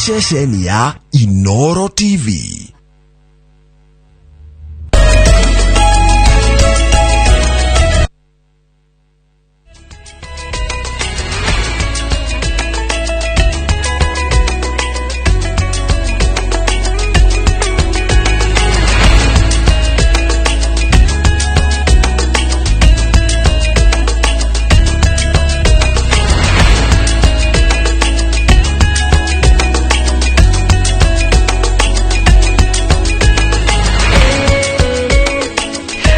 Nĩ ceceni ya Inoro TV.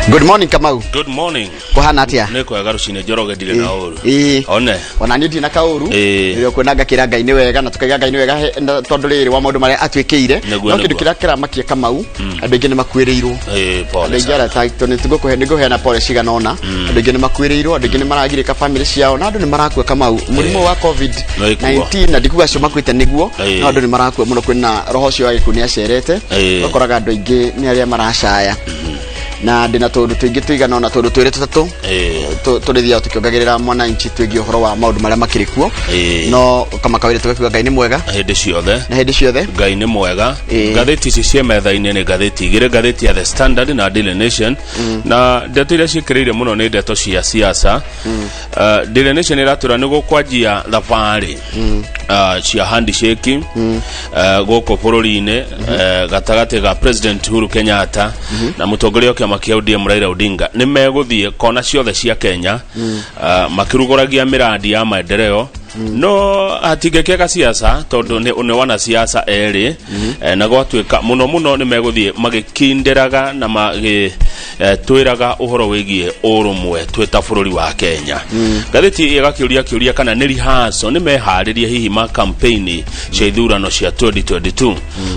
Good morning, Kamau. Good morning. Kuhana atia? Nĩ kwega rũcinĩ, Njoroge, ndirĩ na ũru. Ĩĩ. One. Ona niĩ ndirĩ na kaũru. Ĩĩ. Rĩrĩa kuona ngakĩra Ngai nĩ wega na tukaiga Ngai nĩ wega na tondũ rĩrĩ wa maũndũ marĩa atwĩkĩire. Nĩguo, No kĩndũ nĩguo. kĩrĩa kĩramakia, Kamau, andũ aingĩ nĩ makuĩrĩirwo. Ĩĩ, pole Andũ aingĩ sana. arĩa tondũ nĩtũgũkũhe nĩngũheana pole cigana ũna. Andũ aingĩ nĩ makuĩrĩirwo, andũ aingĩ nĩ maragirĩka famĩlĩ ciao na andũ nĩ marakua, Kamau, mũrimũ wa covid Nĩ ikuo. 19 na ndikuga acio makuĩte nĩguo, Ĩĩ. no andũ nĩ marakua mũno, kwĩna roho ũcio wa gĩkuũ nĩ acerete. Ĩĩ. Ũkoraga andũ aingĩ nĩ arĩa maracaya na ndĩna tũndũ tũingĩ tũigana ona tũndũ twĩrĩ tũtatũ tũrĩthiaga tũkĩongagĩrĩra mwananchi twĩgiĩ ũhoro wa maũndũ marĩa makĩrĩ kuo. No kama kawaida tũgakiuga Ngai nĩ mwega hĩndĩ ciothe. Na hĩndĩ ciothe. Ngai nĩ mwega. Ngathĩti ici ciĩ metha-inĩ nĩ ngathĩti igĩrĩ, ngathĩti ya The Standard na Daily Nation, na ndeto iria ciĩkĩrĩire mũno nĩ ndeto cia siasa. Daily Nation ĩratwĩra nĩ gũkwanjia thabarĩ cia handshake gũkũ bũrũri-inĩ gatagatĩ ga President Uhuru Kenyatta na mũtongoria wa kĩama kĩa ODM Raila Odinga. Nĩ megũthiĩ kona ciothe cia Kenya makĩrugũragia mĩrandi ya maendeleo, no hatingĩkĩaga siasa tondũ nĩ wanasiasa erĩ. Na gwatuĩka mũno mũno nĩ megũthiĩ magĩkindĩraga na magĩ twĩraga ũhoro wĩgiĩ ũrũmwe twĩ ta bũrũri wa Kenya. Ngathĩti ĩgakĩũria kĩũria kana nĩ rehearsal, nĩ meharĩrie hihi ma campaign cia ithurano cia 2022.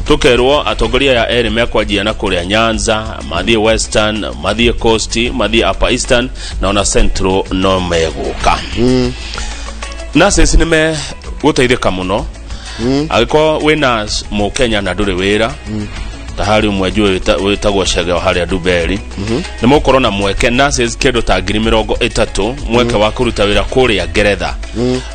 Tũkerwo atongoria aya erĩ mekwanjia na kũrĩa Nyanza, mathiĩ Western, mathiĩ Coast, mathiĩ Upper Eastern na ona Central no megũka. Nurses nĩ megũteithĩka mũno. Angĩkorwo wĩ nurse mũkenya na ndũrĩ wĩra, ta harĩ ũmwe njũĩ wĩtagwo Chege wa harĩa Nduberi, nĩ mũgũkorwo na mweke, nurses kĩndũ ta 30,000, mweke wa kũruta wĩra kũrĩa Ngeretha.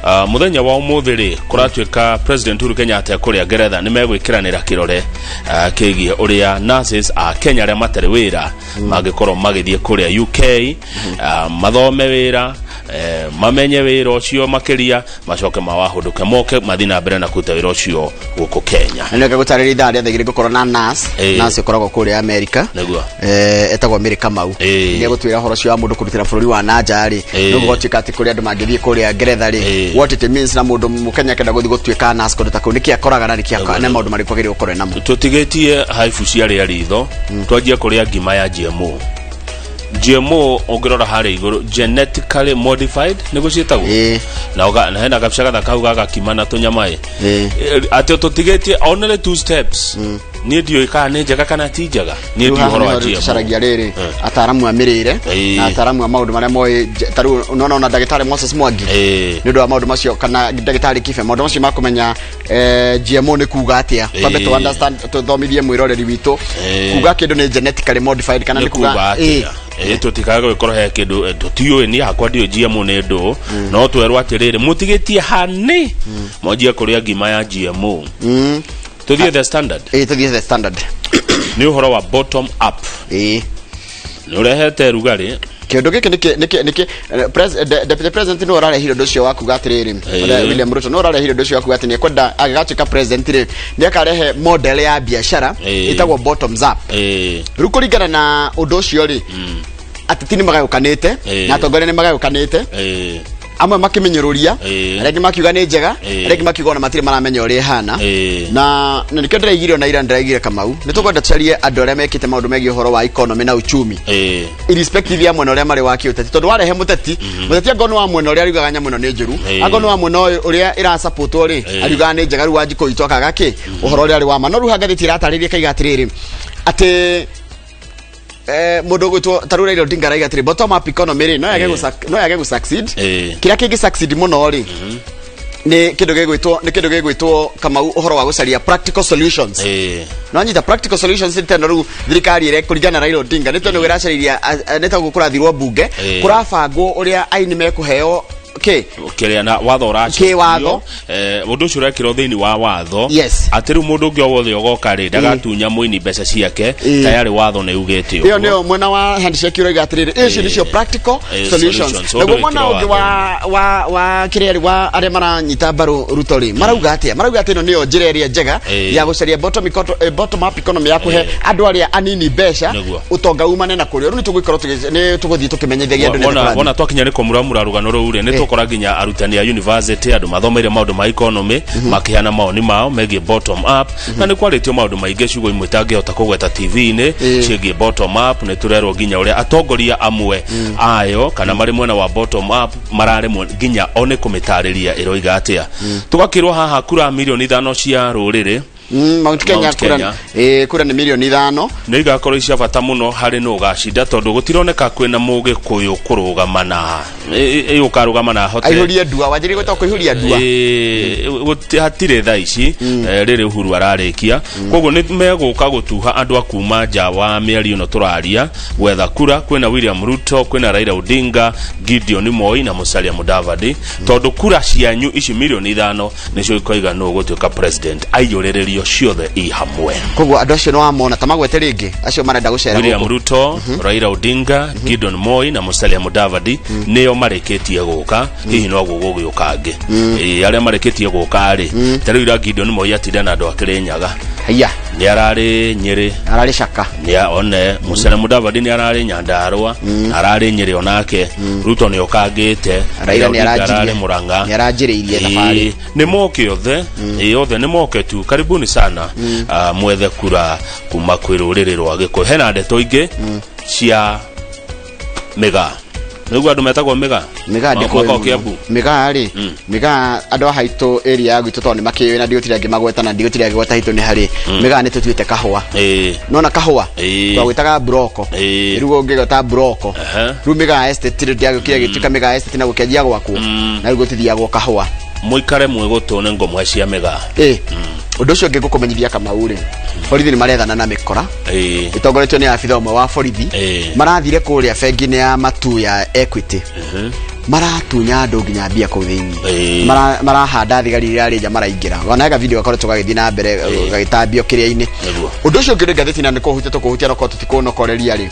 Mũthenya wa ũmũthĩ rĩ, kũratuĩka President Uhuru Kenyatta kũrĩa Ngeretha nĩ megwĩkĩranĩra kĩrore kĩgiĩ ũrĩa nurses a Kenya arĩa matarĩ wĩra mangĩkorwo magĩthiĩ kũrĩa UK, mathome wĩra, mamenye wĩra ũcio makĩria, macoke mawahũndũke moke mathiĩ na mbere na kũruta wĩra ũcio gũkũ Kenya. Na nĩoke gũtarĩria ithaa rĩa thaa 2 ngũkorwo na nurse. Nurse ũkoragwo kũrĩa America. Etagwo Mary Kamau. Nĩ egũtwĩra ũhoro ũcio wa mũndũ kũrutĩra bũrũri wa na nja rĩ, nĩ gũgatuĩka atĩ kũrĩ andũ mangĩthiĩ kũrĩa Ngeretha rĩ, what it means, na mũndũ mũkenya akenda gũthiĩ gũtuĩka nurse kũndũ ta kũu nĩkĩ akoraga na nĩkĩ nĩ maũndũ marĩkũ agĩrĩirwo gũkorwo namo. Tũtigĩtie haibu cia rĩa ritho, twanjie kũrĩa ngima ya GMO. GMO ũngĩrora harĩa igũrũ, genetically modified nĩguo ciĩtagwo. Na hena gabica gathaka kau gagakima na tũnyama ĩ. Atĩ tũtigĩtie only two steps. Niĩ ndiũĩ kana nĩ njega kana ti njega, niĩ Rĩu ndiũĩ haha ũhoro wa nĩho GMO. tũcaragia rĩrĩ ataaramu a mĩrĩre na ataaramu a maũndũ marĩa moĩ ta rĩu nona ona ndagĩtarĩ Moses Mwangi nĩ ũndũ wa maũndũ macio, kana ndagĩtarĩ Kibe, maũndũ macio ma kũmenya GMO nĩ kuga atĩa. Twambe tũ understand, tũthomithie mwĩroreri witũ kuga kĩndũ nĩ genetically modified kana nĩ nĩ kuga kuga atĩa. Tũtikaga gũgĩkorwo he kĩndũ tũtiũĩ. Niĩ hakwa ndiũĩ GMO nĩ ndũ, no twerwo atĩrĩrĩ, mũtigĩtie hani mwanjie kũrĩa ngima ya GMO. Tũthiĩ The Standard. Ĩĩ, tũthiĩ The Standard. Nĩ ũhoro wa bottom up. Nĩ ũrehete rugarĩ. Kĩndũ gĩkĩ nĩkĩ deputy president nĩ ũrarehire ũndũ ũcio wa kuga atĩrĩrĩ, ũrĩa William Ruto nĩ ũrarehire ũndũ ũcio wa kuga atĩ nĩ ekwenda agĩgatuĩka president rĩ, nĩ akarehe model ya biacara ĩtagwo bottoms up. Rĩu kũringana na ũndũ ũcio rĩ, ateti nĩ magayũkanĩte na atongoria nĩ magayũkanĩte, amwe makĩmenyũrũria, arĩa angĩ makiuga nĩ njega, arĩa angĩ makiuga ona matirĩ maramenya ũrĩa ĩhana. Na nĩkĩo ndĩraigire ona ira ndĩraigire, Kamau, nĩ tũkwenda tũcarie andũ arĩa mekĩte maũndũ megiĩ ũhoro wa economy na uchumi, irrespective ya mwena ũrĩa marĩ wa kĩũteti, tondũ warehe mũteti, mũteti angorwo nĩ wa mwena ũrĩa ariugaga nyamũ ĩno nĩ njũru, angorwo nĩ wa mwena ũyũ ũrĩa ĩrasapotwo rĩ, ariugaga nĩ njega. Rĩu Wanjikũ witũ akaga kĩ ũhoro ũrĩa arĩ wa ma. No rĩu haha ngathĩti ĩratarĩria kaiga atĩrĩrĩ, atĩ mũndũ ũgwĩtwo ta rĩu Raila Odinga araiga atĩrĩ bottom up economy rĩ no yage gũ succeed. Kĩrĩa kĩngĩ succeed mũno rĩ, nĩ kĩndũ gĩgwĩtwo, Kamau, ũhoro wa gũcaria practical solutions. No nyita practical solutions nĩ teno rĩu thirikari ĩrĩa kũringana na Raila Odinga nĩ tondũ ĩracarĩria nĩ ta kũrathirwo mbunge, kũrabangwo ũrĩa aini mekũheo Kĩ? Kĩrĩa na watho ũracokio. Kĩwatho. Ũndũ ũcio ũrekĩrwo thĩinĩ wa watho. Yes. Atĩ rĩu mũndũ ũngĩ o wothe ũgoka rĩ, ndagatunya mũini mbeca ciake. Tayarĩ watho nĩ ugĩte Ĩyo ũguo. Nĩyo mwena wa handshake ũroiga atĩrĩrĩ, icio nĩcio practical solutions. Solutions. Naguo Ũndũ mwena wĩkĩrwo ũngĩ wa kĩrĩa rĩ, wa arĩa maranyita mbaru Ruto rĩ, marauga atĩa? Marauga atĩ ĩno nĩyo njĩra ĩrĩa njega ya gũcaria bottom up economy, ya kũhe andũ arĩa anini mbeca, ũtonga umane na kũrĩa. Rĩu nĩ tũgũthiĩ tũkĩmenyithagia andũ nĩ Wona kũrathiĩ. Wona twakinya nĩ kũmuramura rũgano rũu rĩ, nĩ tũkora nginya arutani a university, andũ mathomeire maũndũ ma economy, makĩheana mawoni mao megiĩ bottom up, na nĩ kwarĩtio maũndũ maingĩ, ciugo imwe itangĩhota kũgweta TV-inĩ ciĩgiĩ bottom up. Nĩ tũrerwo nginya ũrĩa atongoria amwe ayo kana marĩ mwena wa bottom up mararemwo nginya o nĩ kũmĩtarĩria ĩroiga atĩa. Tũgakĩrwo haha kura 5 milioni cia rũrĩrĩ. Mount Kenya. Mount Kura, Kenya. Kura nĩ 5 milioni. Nĩ igakorwo cia bata mũno harĩ nũ ũgacinda, tondũ gũtironeka kwĩna mũgĩkũyũ kũrũgama na ũkarũgama na ahote Aihũrie ndua, wanjĩrĩire gwĩtwo kũihũria ndua. Hatirĩ thaa ici. Rĩrĩ Uhuru ararĩkia, koguo nĩ megũka gũtuha andũ a kuma nja wa mĩario ĩno tũraria gwetha kura. Kwĩna William Ruto, kwĩna Raila Odinga, Gideon Moi na Musalia Mudavadi, tondũ kura cianyu ici 5 milioni nĩcio ikoiga nũ ũgũtuĩka president, aiyũrĩrĩrio ciothe i hamwe. Koguo andũ acio nĩ wamona, ta magwete rĩngĩ, acio marenda gũcera William gũkũ. Ruto, Raila Odinga, Gideon Moi na Musalia Mudavadi nĩo marĩkĩtie gũka. Hihi no gũgũgĩũka angĩ? Arĩa marĩkĩtie gũka rĩ, ta rĩu ira Gideon Moi atinda na andũ a Kĩrĩnyaga. Haiya. Nĩ ararĩ Nyĩrĩ. Ararĩ caka. Nĩ one Musalia Mudavadi nĩ ararĩ Nyandarua, ararĩ Nyĩrĩ onake. Ruto nĩ okangĩte. Raila nĩ Odinga aranjirie. ararĩ Murang'a. Nĩ aranjĩrĩirie thabarĩ. Nĩ moke othe. Othe nĩ moke tu, karibuni sana. Mwethe kura kuma kwĩ rũrĩrĩ rwa Gĩkũyũ. Hena ndeto ingĩ cia mĩgaa, nĩguo andũ metagwo mĩgaa. Mĩgaa ndĩkũĩ Mwaka wa mũno. Kiambu. Mĩgaa rĩ, mĩgaa andũ a haitũ, area ya gwitũ, tondũ nĩ makĩũĩ na ndigũtire ngĩmagweta na ndigũtire ngĩgweta haitũ nĩ harĩ mĩgaa, nĩ tũtuĩte kahũa. Nona kahũa twagwĩtaga mburoko. Rĩu ũngĩgwĩta mburoko. Rĩu mĩgaa estate rĩ, ndĩagĩũkire gĩtuĩka mĩgaa estate na gũkĩanjia gwakwo na rĩu gũtithiagwo kahũa. Mũikare mwĩgũtũ, nĩ ngũmũhe cia mĩgaa. Ũndũ ũcio ũngĩ ngũkũmenyithia, Kamau rĩ, borithi nĩ marethana na mĩkora ĩtongoretio nĩ abitha ũmwe wa borithi. Marathire kũrĩa bengi-inĩ ya Matu ya Equity, maratunya andũ nginya mbia kũu thĩinĩ. Marahanda thigari iria arĩ nja maraingĩra, wanaga video gakoretwo gagĩthiĩ na mbere gagĩtambio kĩrĩa-inĩ. Ũndũ ũcio ũngĩ nĩ ngathĩti na nĩ kũhutia tũkũhutia, no korwo tũtikũnokoreria rĩ,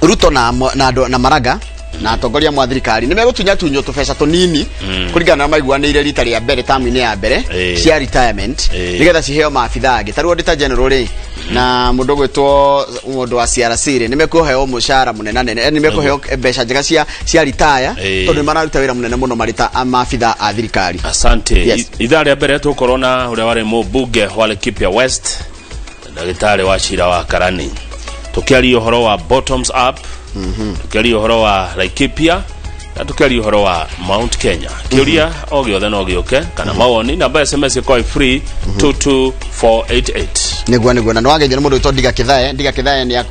Ruto na andũ na Maraga na atongoria amwe a thirikari nĩ megũtunya tunywo tũbeca tũnini kũringana na maiguanĩire rita rĩa mbere tamu-inĩ ya mbere cia retirement, nĩgetha ciheo maabitha angĩ. Ta rĩu Auditor General rĩ, na mũndũ ũgwĩtwo mũndũ wa CRC rĩ, nĩ mekũheo mũcara mũnenanene, nĩ mekũheo mbeca njega cia retire, tondũ nĩ mararuta wĩra mũnene mũno marĩ ta maabitha a thirikari. Asante. Yes. Ithaa rĩa mbere tũkorwo na ũrĩa warĩ mũmbunge wa Laikipia West, ndagĩtarĩ wa cira wa Karani, tũkĩaria ũhoro wa bottoms up, tũkĩaria ũhoro wa Laikipia na tũkĩaria ũhoro wa Mount Kenya. Kĩũria o gĩothe no gĩũke kana mawoni, namba ya SMS ĩkorwo free 22488. Nĩguo na nĩwageithio nĩ mũndũ wĩtwo Ndiga Kĩthae. Ndiga Kĩthae nĩ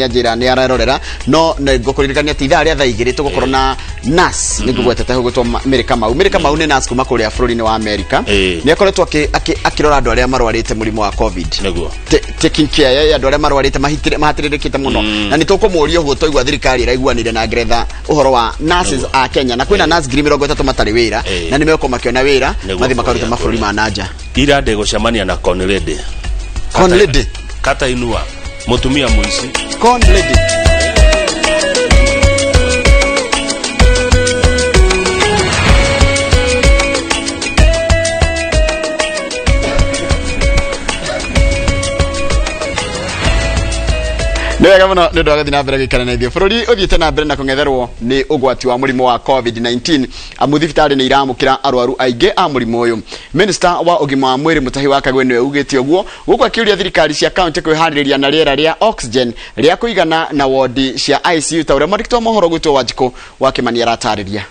anjĩra nĩ arerorera, no nĩ ngũkũririkania atĩ ithaa rĩa thaa 2 tũgũkorwo na nurse, nĩ ngũgwetete hau, gwĩtwo Mary Kamau. Mary Kamau nĩ nurse kuma kũrĩa bũrũri-inĩ wa Amerika. Nĩ akoretwo akĩrora andũ arĩa marwarĩte mũrimũ wa COVID. Taking care ya andũ arĩa marwarĩte mahatĩrĩrĩkĩte mũno, na nĩ tũkũmũria ũguo twaigua thirikari ĩraiguanĩire na Ngeretha ũhoro wa nurses a Kenya, na kwĩna nurse 30,000 matarĩ wĩra, na nĩ megũkorwo makĩona wĩra mathiĩ makarute mabũrũri ma nanja. Ira ndĩgũcemania na Con Lady. Con Lady. Kata inua mũtumia mũici. Con Lady. Nĩ wega mũno nĩ ũndũ wa gũthiĩ na mbere gũikara na ithuĩ. Bũrũri ũthiĩte na mbere na kũng'etherwo nĩ ũgwati wa mũrimũ wa COVID-19, amu thibitarĩ nĩ iramũkĩra arwaru aingĩ a mũrimũ ũyũ. Minista wa ũgima wa mwĩrĩ Mũtahi wa Kagwe nĩwe ugĩte ũguo, gũkũ akĩũria thirikari cia kaunti kwĩharĩrĩria na rĩera rĩa oxygen rĩa kũigana na wondi cia ICU, ta ũrĩa mwandĩki wa mohoro gwĩtwo Wanjikũ wa Kĩmani aratarĩria.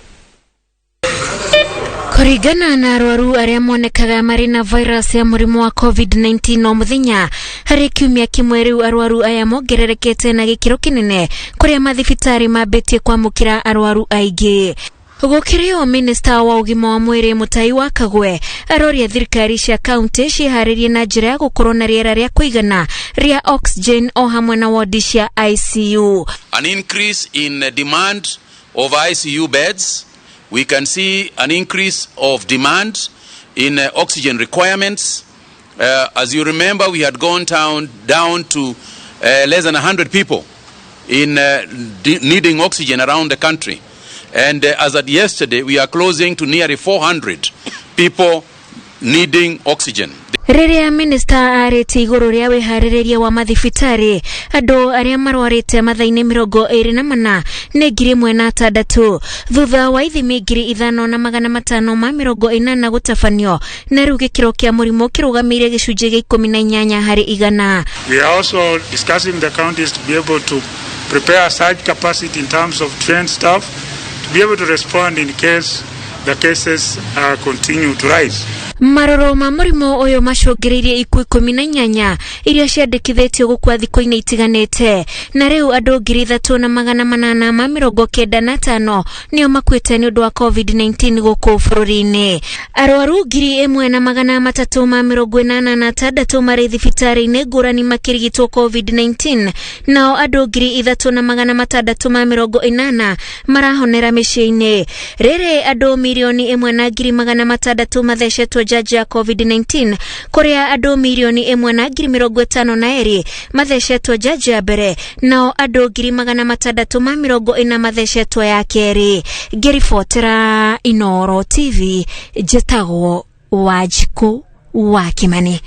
Kũringana na arwaru arĩa monekaga marĩ na virus ya mũrimũ wa COVID-19 o mũthenya harĩ kiumia kĩmwe, rĩu arwaru aya mongererekete na gĩkĩro kĩnene, kũrĩa mathibitarĩ mambĩtie kwamũkĩra arwaru aingĩ. Gũkĩrĩ o, minista wa ũgima wa mwĩrĩ Mũtai wa Kagwe aroria thirikari cia kaunti ciĩharĩrie na njĩra ya gũkorwo na rĩera rĩa kũigana rĩa oxygen o hamwe na wodi cia ICU. An increase in demand of ICU beds. We can see an increase of demand in oxygen requirements. As you remember, we had gone down to less than 100 people in needing oxygen around the country. And as at yesterday, we are closing to nearly 400 people needing oxygen. Rĩrĩa minista arĩtie igũrũ rĩa wĩharĩrĩria wa mathibitarĩ, andũ arĩa marwarĩte mathaa-inĩ 24 nĩ 1006, thutha wa ithimi 5580 gũtabanio, na rĩu gĩkĩro kĩa mũrimũ kĩrũgamĩire gĩcunjĩ gĩa 18 harĩ igana. We are also discussing the counties to be able to prepare surge capacity in terms of trained staff to be able to respond in case the cases continue to rise. Maroro ma mũrimũ ũyũ macũngĩrĩirie ikuũ 18 iria ciandĩkithĩtio gũkua thikũ-inĩ itiganĩte, na rĩu andũ 3895 nĩo makuĩte nĩ ũndũ wa COVID-19 gũkũ bũrũri-inĩ. Arwaru 1386 marĩ thibitarĩ-inĩ ngũrani makĩrigitwo COVID-19, nao andũ 3680 marahonera mĩciĩ-inĩ. Rĩrĩ andũ 1,600,000 mathecetwo njanjo ya COVID-19, kũrĩa andũ 1,052,000 mathecetwo njanjo ya mbere, nao andũ 640,000 mathecetwo ya kerĩ. Ngĩribotera Inooro TV, njĩtagwo Wanjikũ wa Kimani.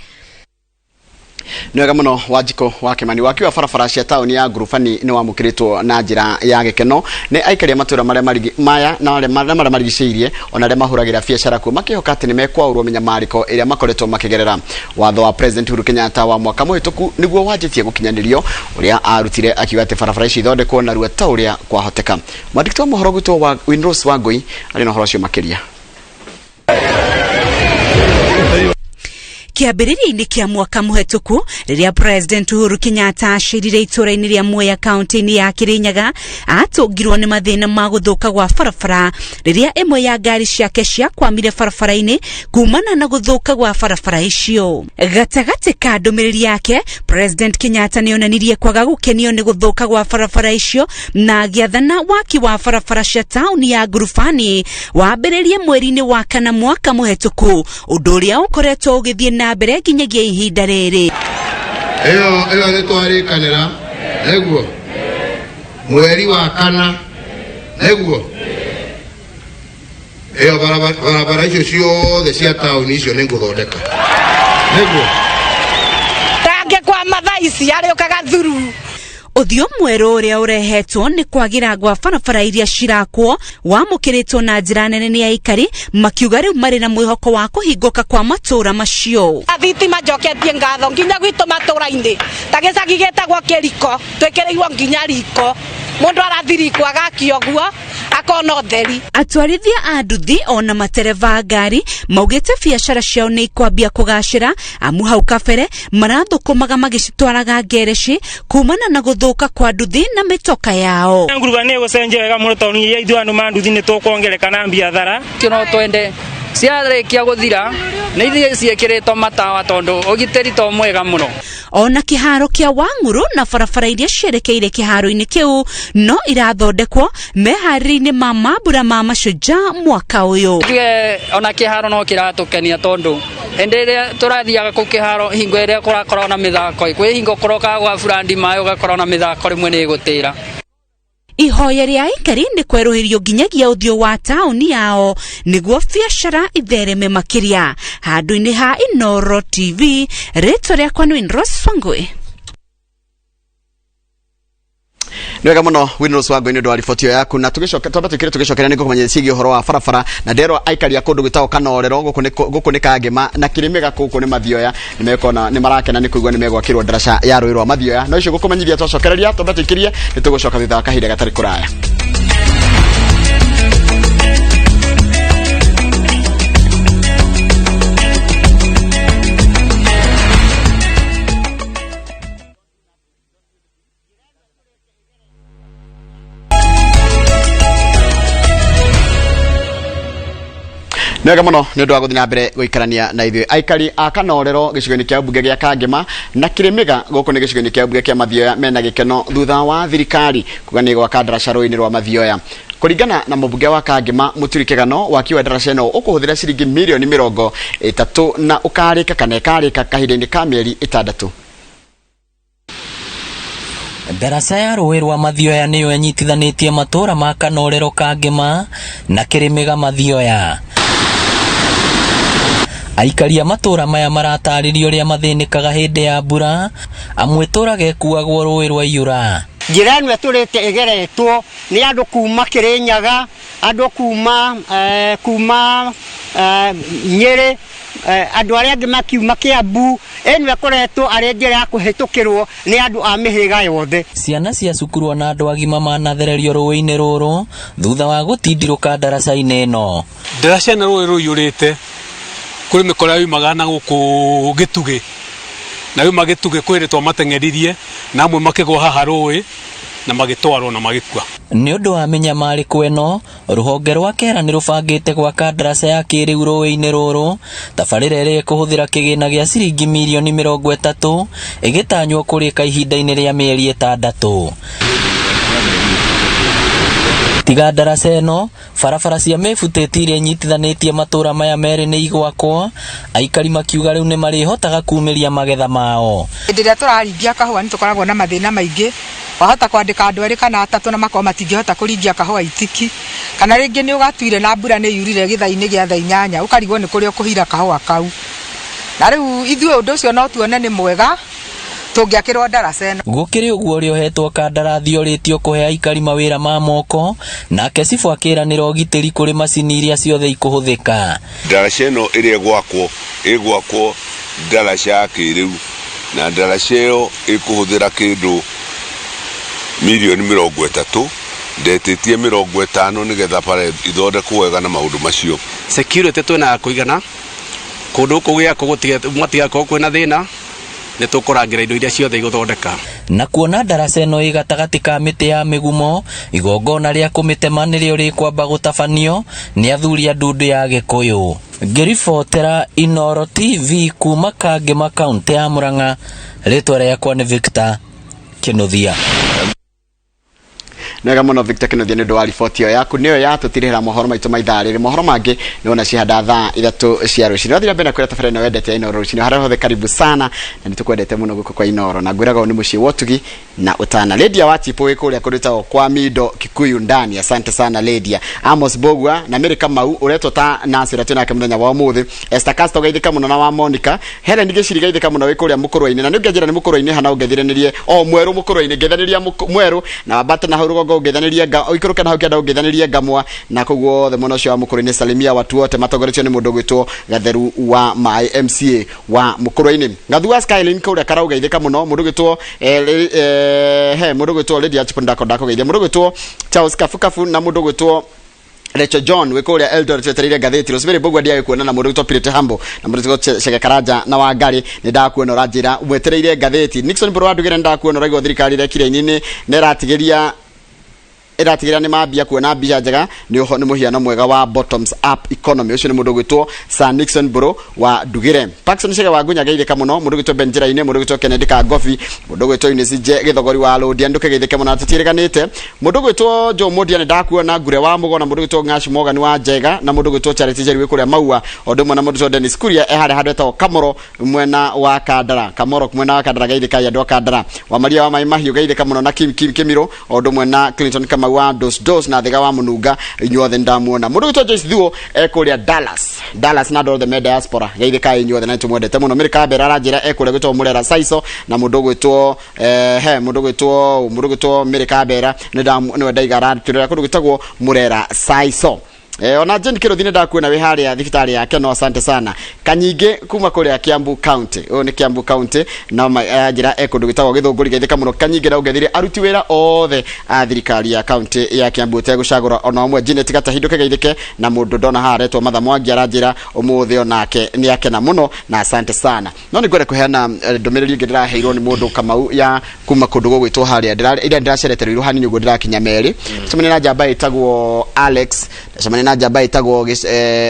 Nĩ wega mũno Wanjikũ wa Kimani. Waki wa barabara cia taũni ya Ngurubani nĩ wamũkĩrĩtwo na njĩra ya gĩkeno nĩ aikari a matũũra marĩa maya na marĩa marigicĩirie, ona arĩa mahũragĩra biacara kuo, makĩhoka atĩ nĩ mekwaũrwo mĩnyamarĩko ĩrĩa makoretwo makĩgerera. Watho wa President Uhuru Kenyatta wa mwaka mũhĩtũku nĩguo wanjĩtie gũkinyanĩrio, ũrĩa arutire akiuga atĩ barabara ici ithondekwo narua ta ũrĩa kwahoteka. Mwandĩki wa mohoro gwitũ wa Winrose Wangũi arĩ na ũhoro ũcio makĩria. Kĩambĩrĩria-inĩ kĩa mwaka mũhetũku, rĩrĩa President Uhuru Kenyatta acerire itũũra-inĩ rĩa Mwea kaunti-inĩ ya Kirinyaga, atũngirwo nĩ mathĩna ma gũthũka gwa barabara rĩrĩa ĩmwe ya ngari ciake ciakwamire barabara-inĩ kumana na gũthũka gwa barabara icio. Gatagatĩ ka ndũmĩrĩri yake, President Kenyatta nĩonanirie kwaga gũkenio nĩ gũthũka gwa barabara icio na agĩathana waki wa barabara cia taũni ya Ngurubani wambĩrĩrie mweri-inĩ wa kana mwaka mũhetũku, ũndũ ũrĩa ũkoretwo ũgĩthiĩ na mbere nginyagia ihinda rĩrĩ. Ĩyo nĩ twarĩkanĩra nĩguo mweri wa kana nĩguo ĩyo barabara icio ciothe cia taũni icio nĩ ngũthondeka nĩguo tangĩkwama thaa ici arĩũkaga thuru. Ũthiũ mwerũ ũrĩa ũrehetwo nĩ kwagĩra gwa barabara iria cirakwo wamũkĩrĩtwo na njĩra nene nĩ aikari, makiuga rĩu marĩ na mwĩhoko wa kũhingũka kwa matũũra macio. Thitima njoketie ngatho nginya gwitũ matũũra-inĩ, ta gĩcagi gĩtagwo Kĩriko twĩkĩrĩirwo nginya riko, mũndũ arathi riko agakio ũguo akona ũtheri. Atwarithia a nduthi ona matereba a ngari maugĩte biacara ciao nĩ ikwambia kũgacĩra, amu hau kabere marathũkũmaga magĩcitwaraga ngereci kumana na gũthũka kwa nduthi na mĩtoka yao. Ngurubani ĩgũcenjia wega mũno tondũ nginya ithuĩ andũ ma nduthi nĩ tũkuongereka na biathara. No twende ciarĩkia gũthira nĩ ithiĩ ciĩkĩrĩtwo matawa tondũ ũgitĩri to mwega mũno. Ona kĩharo kĩa Wang'ũrũ na barabara iria cierekeire kĩharo-inĩ kĩu no irathondekwo meharĩria-inĩ ma mambura ma Mashujaa mwaka ũyũ. Tuge ona kĩharo no kĩratũkenia tondũ hĩndĩ ĩrĩa tũrathiaga kũu kĩharo hingo ĩrĩa kũrakorwo na mĩthako, kwĩ hingo kũrokaga gwa burandi maĩ ũgakorwo na mĩthako rĩmwe nĩ ĩgũtĩra. Ihoya rĩa aikari nĩ kwerũhĩrio nginyagia ũthiũ wa taũni yao nĩguo biacara ithereme makĩria. Handũ-inĩ ha Inooro TV, rĩtwa rĩakwa nĩ Winrose Wangũi. Nĩ wega mũno Winrose Wangũi nĩ ũndũ wa riboti ĩyo yaku, na tũgĩcoka twambe tũikire tũgĩcokera nĩ ngũkũmenyithia ciĩgiĩ ũhoro wa barabara, na nderwo aikari a kũndũ gwĩtagwo Kanorero gũkũ nĩ Kangema na Kĩrĩmĩga gũkũ nĩ Mathioya nĩmekona nĩ marakena nĩ kũigua nĩ megwakĩrwo ndaraca ya rũĩ rwa Mathioya. No icio ngũkũmenyithia twacokereria twambe tũikĩrie nĩ tũgũcoka thutha wa kahinda gatarĩ kũraya. Nĩ wega mũno nĩ ũndũ wa gũthiĩ na mbere gũikarania na ithuĩ. Aikari a Kanorero gĩcigo-inĩ kĩa mbunge gĩa Kangema na Kĩrĩmĩga gũkũ nĩ gĩcigo-inĩ kĩa mbunge kĩa Mathioya mena gĩkeno thutha wa thirikari kuga nĩ gwaka ndaraca rũĩ-inĩ rwa Mathioya. Kũringana na mũmbunge wa Kangema Mũturi Kĩgano, waki wa ndaraca ĩno ũkũhũthĩra ciringi mirioni 30 na ũkarĩka kana ĩkarĩka kahinda-inĩ ka mĩeri 6. Ndaraca ya rũĩ rwa Mathioya nĩyo ĩnyitithanĩtie matũũra ma Kanorero Kangema na Kĩrĩmĩga Mathioya. Aikari a matũũra maya maratarĩria ũrĩa mathĩnĩkaga hĩndĩ ya mbura, amu ĩtũũraga ĩkuagwo rũĩ rwaiyũra. Njĩra ĩno ĩtũrĩte ĩgeretwo nĩ andũ kuma Kĩrĩnyaga, andũ kuma eh, kuma eh, Nyĩrĩ, eh, andũ arĩa angĩ makiuma Kĩambu. Ĩno ĩkoretwo arĩ njĩra ya kũhĩtũkĩrwo nĩ andũ a mĩhĩrĩga yothe. Ciana cia cukuru ona andũ agima manathererio rũĩ-inĩ rũrũ thutha wa gũtindirũka ndaraca-inĩ ĩno. Ndaraca ĩno rũĩ rũiyũrĩte, kũrĩ mĩkora yumaga na gũkũ gĩtugĩ, na yuma gĩtugĩ kwĩ hĩndĩ twamateng'eririe na amwe makĩgwa haha rũĩ na magĩtwarwo na magĩkua. Nĩ ũndũ wa mĩnyamarĩko ĩno, rũhonge rwa KERA nĩ rũbangĩte gwaka ndaraca ya kĩrĩu rũĩ-inĩ rũrũ, tabarĩra ĩrĩa ĩkũhũthĩra kĩgĩna gĩa ciringi mirioni 30 ĩgĩtanywo kũrĩka ihinda-inĩ rĩa mĩeri 6. Tiga ndaraca ĩno, barabara cia mĩbutĩti iria inyitithanĩtie matũũra maya merĩ nĩ igwakwo, aikari makiuga rĩu nĩ marĩhotaga kumĩria magetha mao. Hĩndĩ ĩrĩa tũraringia kahũa nĩ tũkoragwo na mathĩna maingĩ, wahota kwandĩka andũ erĩ kana atatũ na makorwo matingĩhota kũringia kahũa itiki, kana rĩngĩ nĩ ũgatuire na mbura nĩ yurire gĩthaa-inĩ gĩa thaa 8 ũkarigwo nĩ kũrĩa ũkũhira kahũa kau. Na rĩu ithuĩ ũndũ ũcio no tuone nĩ mwega tũngĩakĩrwo ndaraca ĩno. Gũkĩrĩ ũguo ũrĩa ũhetwo kandarathi orĩtio kũhe aikari mawĩra ma moko, nake cibũ akĩranĩra ũgitĩri kũrĩ macini iria ciothe ikũhũthĩka. Ndaraca ĩno ĩrĩa ĩgwakwo, ĩgwakwo ndaraca ya kĩrĩu, na ndaraca ĩyo ĩkũhũthĩra kĩndũ mirioni 30, ndetĩtie 50 nĩgetha bara ithondekwo wega na maũndũ macio. Security twĩna ya kũigana, kũndũ gũkũ gĩakwo gũtigakorwo kwĩna thĩna, nĩ tũkũrangĩra indo iria ciothe igũthondeka. Na kuona ndaraca ĩno ĩ gatagatĩ ka mĩtĩ ya mĩgumo, igongona rĩa kũmĩtema nĩrĩo rĩkwamba gũtabanio nĩ athuri a ndundu ya Gĩkũyũ. Ngĩribotera Inooro TV kuma Kangema kaũntĩ ya Murang'a, rĩtwa rĩakwa nĩ Victor Kĩnuthia. Nĩwega mũno Victor Kĩnuthia nĩ ũndũ wa riboti ĩyo yaku, nĩyo yatũtirĩhĩra mohoro maitũ ma ithaa rĩrĩ. Mohoro mangĩ nĩ wona cihanda thaa 3 cia rũcinĩ. Ũrathiĩ na mbere na kwĩra tabarĩra ĩno wendete ya Inooro rũcinĩ harĩa hothe, karibu sana na nĩ tũkwendete mũno gũkũ kwa Inooro, na ngwĩraga ũyũ nĩ mũciĩ wa ũtugi na ũtana. Lydia wa Chipo wĩ kũrĩa kũndũ gwĩtagwo kwa Mindo Kikuyu ndani, asante sana Lydia. Amos Bogwa na Mary Kamau ũretwo ta Nancy ũrĩa twĩ nake mũthenya wa ũmũthĩ. Esther Castro geithĩka mũno na wa Monica. Helen Gĩciri geithĩka mũno wĩ kũrĩa mũkũrwe-inĩ, na nĩ ũngĩanjĩra nĩ mũkũrwe-inĩ hana ũngeithanĩrie o mwerũ mũkũrwe-inĩ, ngeithanĩria mwerũ na wambate na hau rũgongo ũngeithanĩrie nga ũikũrũke na hau kĩanda ũngeithanĩrie ngamwa na kũu guothe mwena ũcio wa mũkũrwe-inĩ. Salimia watu wote matongoretio nĩ mũndũ ũgwĩtwo Gatheru wa Maĩ MCA wa mũkũrwe-inĩ. Gathu wa Skylin kũrĩa Karau geithĩka mũno mũndũ ũgwĩtwo he mũndũ ũgwĩtwo Lydia Chipo ndakũgeithia mũndũ ũgwĩtwo Charles Kafukafu na mũndũ ũgwĩtwo Rachel John wĩ kũrĩa Eldoret wetereire ngathĩti. Rosemary Mbugua ndiage kuona na mũndũ ũgwĩtwo Pirate Humble na mũndũ ũgwĩtwo Chege Karanja na Wangari nĩ ndakuona ũranjĩra mwetereire ngathĩti. Nixon Mbũrũ wa Ndugĩra nĩ ndakuona ũraigua thirikari ĩrekire inini na ĩratigĩria ĩratigĩrĩra nĩ mambia kuona mbia njega nĩ ũho nĩ mũhiano mwega wa bottoms up economy. Ũcio nĩ mũndũ ũgwĩtwo Sir Nixon Mbũrũ wa Ndugĩre. Paxson Chege wa Ngunya geithĩka mũno, mũndũ ũgwĩtwo Ben Njĩra-inĩ, mũndũ ũgwĩtwo Kennedy Kangobi, mũndũ ũgwĩtwo Eunice Nje Gĩthogori wa Lũndia ndũkĩgeithĩke mũno na tũtiĩrĩganĩte. Mũndũ ũgwĩtwo Joe Mũndia nĩ ndakuona, Ngure wa Mũgo na mũndũ ũgwĩtwo Ng'ash Morgan wa Njega na mũndũ ũgwĩtwo Charity Njeri wĩ kũrĩa Maua, o ũndũ ũmwe na mũndũ ũgwĩtwo Dennis Kuria e harĩa handũ etagwo Kamoro mwena wa Kandara, Kamoro mwena wa Kandara, geithĩkai andũ a Kandara. Wa Maria wa Maĩ Mahiũ geithĩka mũno na Kim Kim Kĩmirũ, o ũndũ ũmwe na Clinton Kamau wa Dos Dos na Thĩga wa Mũnunga, inyuothe nĩndamuona. Mũndũ ũgwĩtwo Joyce Thuo e kũrĩa Dallas, Dallas na andũ othe me diaspora, geithĩkai inyuothe na nĩtũmwendete mũno. Mary Kambera aranjĩra e kũrĩa gwĩtwo Mũrera Saico na mũndũ ũgwĩtwo he mũndũ ũgwĩtwo mũndũ ũgwĩtwo Mary Kambera nĩwe ndaiga aratwĩrĩra kũndũ gwĩtagwo Mũrera Saico. Ona Jane Kĩrũthi nĩ ndakuona wĩ harĩa thibitarĩ ya Keno, asante sana. Kanyingĩ kuma kũrĩa Kiambu County, ũyũ nĩ Kiambu County no njĩra e kũndũ gwĩtagwo Gĩthũngũri, geithĩka mũno Kanyingĩ na ũngethire aruti wĩra othe a thirikari ya county ya Kiambu ũtegũcagũra ona ũmwe. Janet Gatahindũke geithĩke na mũndũ ndona haha aretwo Matha Mwangi aranjĩra ũmũthĩ onake nĩ akena mũno na asante sana. No nĩ ngwenda kũheana ndũmĩrĩri ĩngĩ ndĩraheirwo nĩ mũndũ Kamau ya kuma kũndũ gũgwĩtwo harĩa ira ndĩracerete Ruiru hanini ũguo ndĩrakinya merĩ. Ndacemania na njamba ĩtagwo Alex, ndacemania na njamba ĩtagwo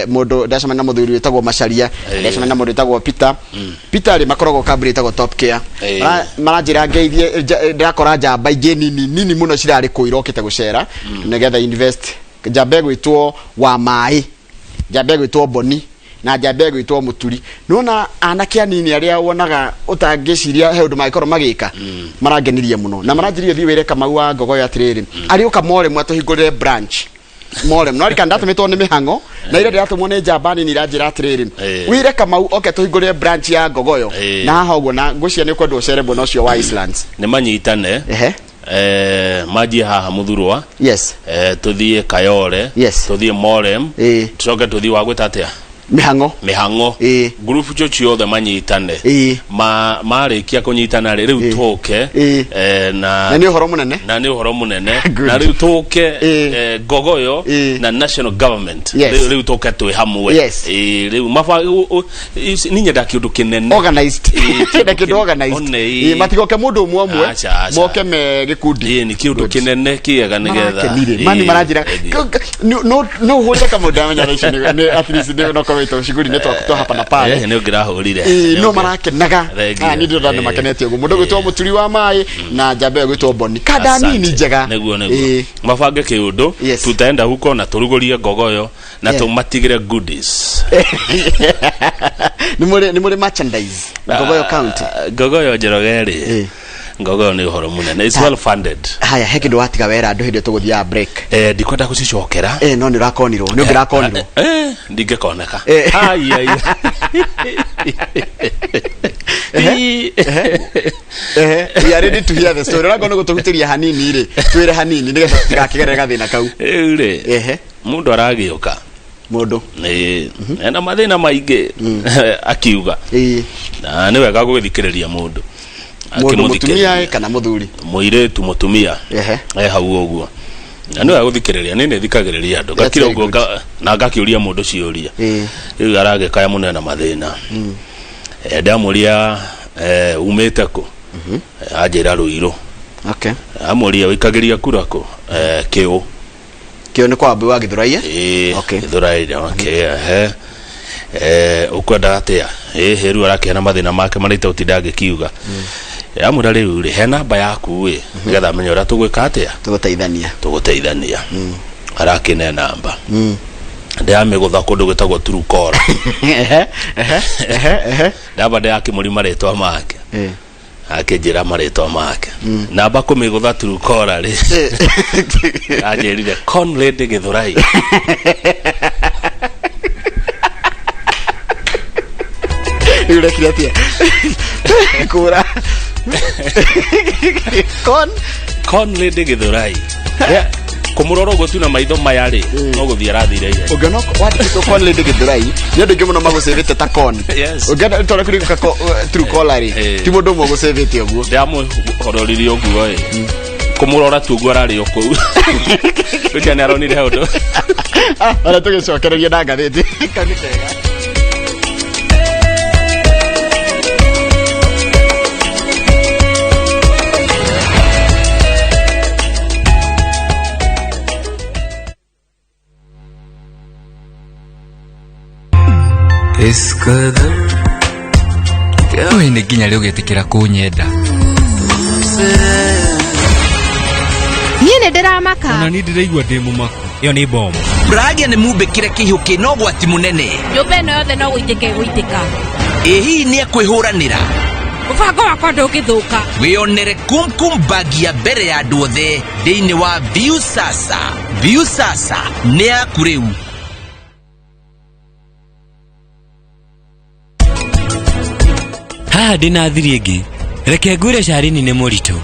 mũndũ, ndacemania na mũthuri wĩtagwo Macharia, ndacemania na mũndũ wĩtagwo Peter. Peter rĩ makoragwo kambuni ĩtagwo Top Care. Maranjĩra ngeithie, ndĩrakora njamba ingĩ nini nini mũno cirarĩ kũu irokĩte gũcera nĩgetha invest Njamba ĩgwĩtwo wa maĩ, njamba ĩgwĩtwo Boni, na njamba ĩgwĩtwo Mũturi. Nĩwona anake anini arĩa wonaga ũtangĩciria he ũndũ mangĩkorwo magĩka, marangenirie mũno na maranjirie thiĩ wĩre Kamau wa Ngogoyo atĩrĩrĩ, arĩũka Moremu atũhingũrĩre branch Moremu. No rika ndatũmĩtwo nĩ mĩhang'o na ira ndĩratũmwo nĩ njamba nini iranjĩra atĩrĩrĩ, wĩre Kamau oke tũhingũrĩre branch ya Ngogoyo. Na haha ũguo na ngwĩciria nĩ ũkwenda ũcere mwena ũcio wa Islands. Nĩ manyitane. Manjie haha Muthurwa. Yes. Tuthiĩ Kayore. Yes. Tuthiĩ Morem. Tucoke tuthiĩ wa gwĩta atĩa? Mĩhang'o. Mĩhang'o. Ngurubu cio ciothe manyitane. Ma marĩkia kũnyitana rĩ, rĩu tũke na Na nĩ ũhoro mũnene. Na nĩ ũhoro mũnene. Good. Na rĩu tũke Ngogoyo na national government. Yes. Rĩu tũke twĩ hamwe. Yes. Rĩu maba niĩ nyenda kĩũndũ kĩnene. Organized. Kĩenda kĩndũ organized. One, Matigoke mũndũ ũmwe ũmwe. Aca, aca. Moke me gĩkundi. Ĩĩ, nĩ kĩũndũ kĩnene kĩega nĩgetha Marakenire. Mani maranjĩra no ũhũrĩre kamau ndamenya thaa ici nĩ at least nĩ no korwo ito ciguri-inĩ twaku twa hapa na pale. Nĩ ũngĩrahũrire. No marakenaga. Thank you. Ah, niĩ ndĩrona nĩ makenete ũguo. Mũndũ ũgwĩtwo Mũturi wa maĩ na njamba ĩyo ĩgwĩtwo Boni. Kanda Asante. nini njega. Nĩguo nĩguo mabange kĩũndũ, tutaenda huko na tũrugũrie Ngogoyo na tũmatigĩre goodies. Nĩ mũrĩ merchandise Ngogoyo County? Ngogoyo Njoroge rĩ, Ngogoyo nĩ ũhoro mũnene. It's well funded. Haya, he kĩndũ watiga wera andũ hĩndĩ ĩyo tũgũthiaga break. Ndikwenda gũcicokera. No nĩ ũrakonirwo, nĩ ũngĩrakonirwo. Ndingĩkoneka. Ai, ai. We are ready to hear the story. Ũrakorwo nĩ gũtũhutĩria hanini rĩ, twĩre hanini nĩgetha tũtigakĩgerere gathĩna kau. Rĩu rĩ, mũndũ aragĩũka mũndũ nĩ ena mathĩna maingĩ akiuga, na nĩ wega gũgĩthikĩrĩria mũndũ. Mũndũ Akĩmũthikĩrĩria. Mũtumia kana mũthuri? Mũirĩtu, mũtumia. E hau ũguo na nĩ wega gũthikĩrĩria. Nĩ nĩthikagĩrĩria andũ. That's Ngakira very ũguo good. na ngakĩũria mũndũ ciũria. Rĩu aragĩkaya mũno, ena mathĩna. Ndamũria umĩte kũ? Anjĩra Rũirũ. Okay. Amũria ũikagĩria kura kũ? Kĩũ. Kĩo nĩ kwa Wambui wa Gĩthũraiye? Ĩĩ, Gĩthũrai. Okay, ehe. Ũkwenda atĩa? Ĩhĩ, rĩu arakĩhena mathĩna make marĩa itagũtinda ngĩkiuga. Amwĩra rĩu rĩ, he namba yaku ĩ, nĩgetha amenye ũrĩa tũgwĩka atĩa. Tũgũteithania. Tũgũteithania. Arakĩne namba. Ndĩramĩgũtha kũndũ gwĩtagwo Turukora. Ehe, ehe, ehe, ehe. Ndamba ndĩrakĩmũri marĩtwa make. Akĩnjĩra marĩtwa make. Namba kũmĩgũtha Turukora rĩ, anjĩrire Conrad Gĩthũrai. Rĩu ũrekire atĩa? Kũra. Con Conrad Gĩthũrai. Kũmũrora ũguo tu na maitho maya rĩ, no gũthiĩ arathire ihenya. Ũngĩona wandĩkĩtwo Con Lady Gĩthũrai, nĩ andũ aingĩ mũno magũcĩvĩte ta Con. Yes. Ũngĩona tondũ kũrĩ Truecaller rĩ, ti mũndũ ũmwe ũgũcĩvĩte ũguo. Ndamũhororirie ũguo ĩ, kũmũrora tu ũguo ararĩ o kũu rĩu nĩ aronire he ũndũ. Ona tũgĩcokereria na ngathĩti. Kau nĩ kega. इस कदर Wĩ nĩ nginya rĩ ũgĩtĩkĩra kũnyenda? Niĩ nĩ ndĩramaka. Ona niĩ ndĩraigua ndĩ mũmaku. Ĩyo nĩ bomu. Pragya nĩ mumbĩkĩre kĩihũkĩ no gwati mũnene. Nyũmba ĩno yothe no gũitĩka ĩgũitĩka. Ĩ hihi nĩ ekwĩhũranĩra? Mũbango wakwa ndũngĩthũka. Wĩonere Kumkum Bhagia mbere ya andũ othe thĩinĩ wa Viusasa. Viusasa nĩ yaku rĩu. Haha ndĩna thiri ĩngĩ. Reke ngwĩre carini nĩ mũritũ.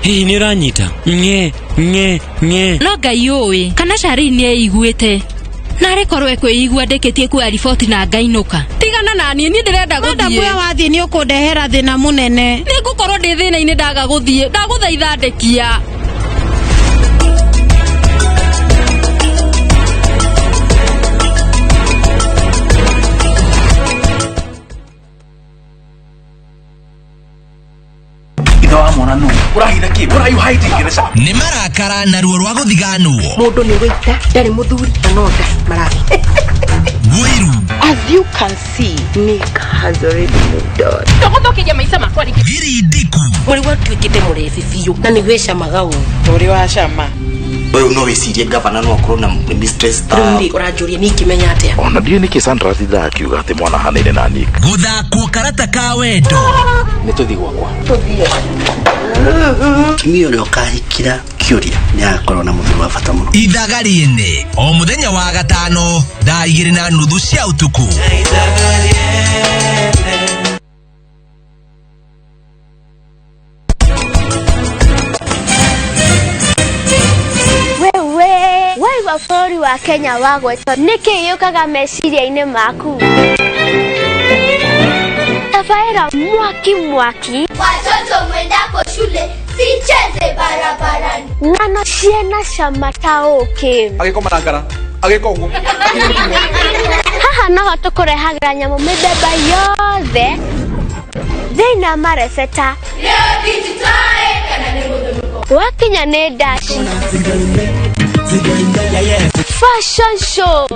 Hihi nĩ ũranyita? Ng'e ng'e ng'e. No Ngai ũĩ kana Sharini nĩ eiguĩte. Narĩ korwo ekwĩigua ndĩkĩtie kuoya riboti na ngainũka. Tigana na niĩ, niĩ ndĩrenda Madam, gũthiĩ. we wathiĩ nĩ ũkũndehera thĩna mũnene. Nĩ ngũkorwo ndĩ thĩna-inĩ ndaga gũthiĩ. Ndagũthaitha ndekia. Ithe wa mwana nũ ũrahitha kĩ? What are you hiding, Geresha? Nĩ marakara na ruo rwa gũthiganwo. Mũndũ nĩ gũita ndarĩ mũthuri na no nda marathi. Wĩru. As you can see, Nick has already moved on. Ndũgũthũkĩria maica makwa rĩngĩ. Thiri ndiku. Mũrĩ watuĩkĩte mũrebi biũ na nĩ wĩcamaga ũũ. Ũrĩ wa cama. Ũyũ no wĩcirie gavana no akorwo na mistress ta Rĩu rĩ ũranjũria niĩ ingĩmenya atĩa? Ona ndiũĩ nĩkĩ Sandra atindaga akiuga atĩ mwana ahanaine na Nick. Gũthakwo karata ka wendo. Nĩ tũthiĩ gwakwa. Mũtumia ũrĩa ũkahikĩra kĩũria nĩ agakorwo na mũthuri wa bata mũno. Ithaga rĩene o mũthenya wa gatano thaa 2:30 cia ũtukũ. Wewe waigua bũrũri wa Kenya wagwetwo nĩkĩ gĩũkaga meciria-inĩ maku? Tabarĩra mwaki mwaki. Watoto mwendako shule sicheze barabarani. Ng'ano ciena cama ta ũkĩ. Agĩkoma na ngara agĩka ũguo. Haha noho tũkũrehagĩra nyamũ mĩthemba yothe thĩinĩ wa marebeta. Wakinya nĩ ndaci. Fashion show.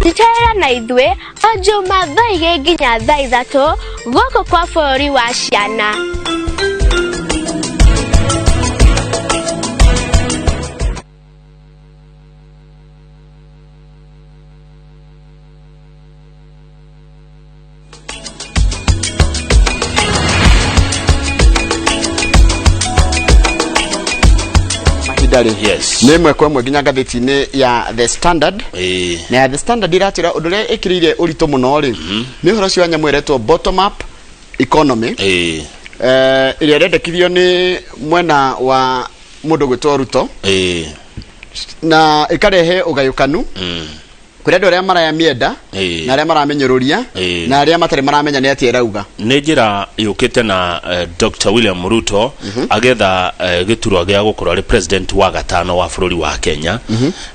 Nyitanĩra na ithuĩ o Juma thaa 2 nginya thaa 3 gũkũ kwa bũrũri wa ciana. Mahinda rĩ nĩ ĩmwe kwa ĩmwe nginya ngathĩti-inĩ ya The Standard. Na ya The Standard iratwĩra ũndũ ũrĩa ĩkĩrĩire ũritũ mũno rĩ nĩ ũhoro ũcio wa nyamũ ĩretwo bottom up economy, ĩrĩa ĩrendekithio nĩ mwena wa mũndũ gwĩtwo Ruto na ĩkarehe ũgayũkanu kũrĩ andũ arĩa marayamĩenda na arĩa maramenyũrũria na arĩa matarĩ maramenya nĩ atĩa ĩrauga. Nĩ njĩra yũkĩte na Dr. William Ruto agetha gĩturwa gĩa gũkorwo arĩ president wa gatano wa bũrũri wa Kenya,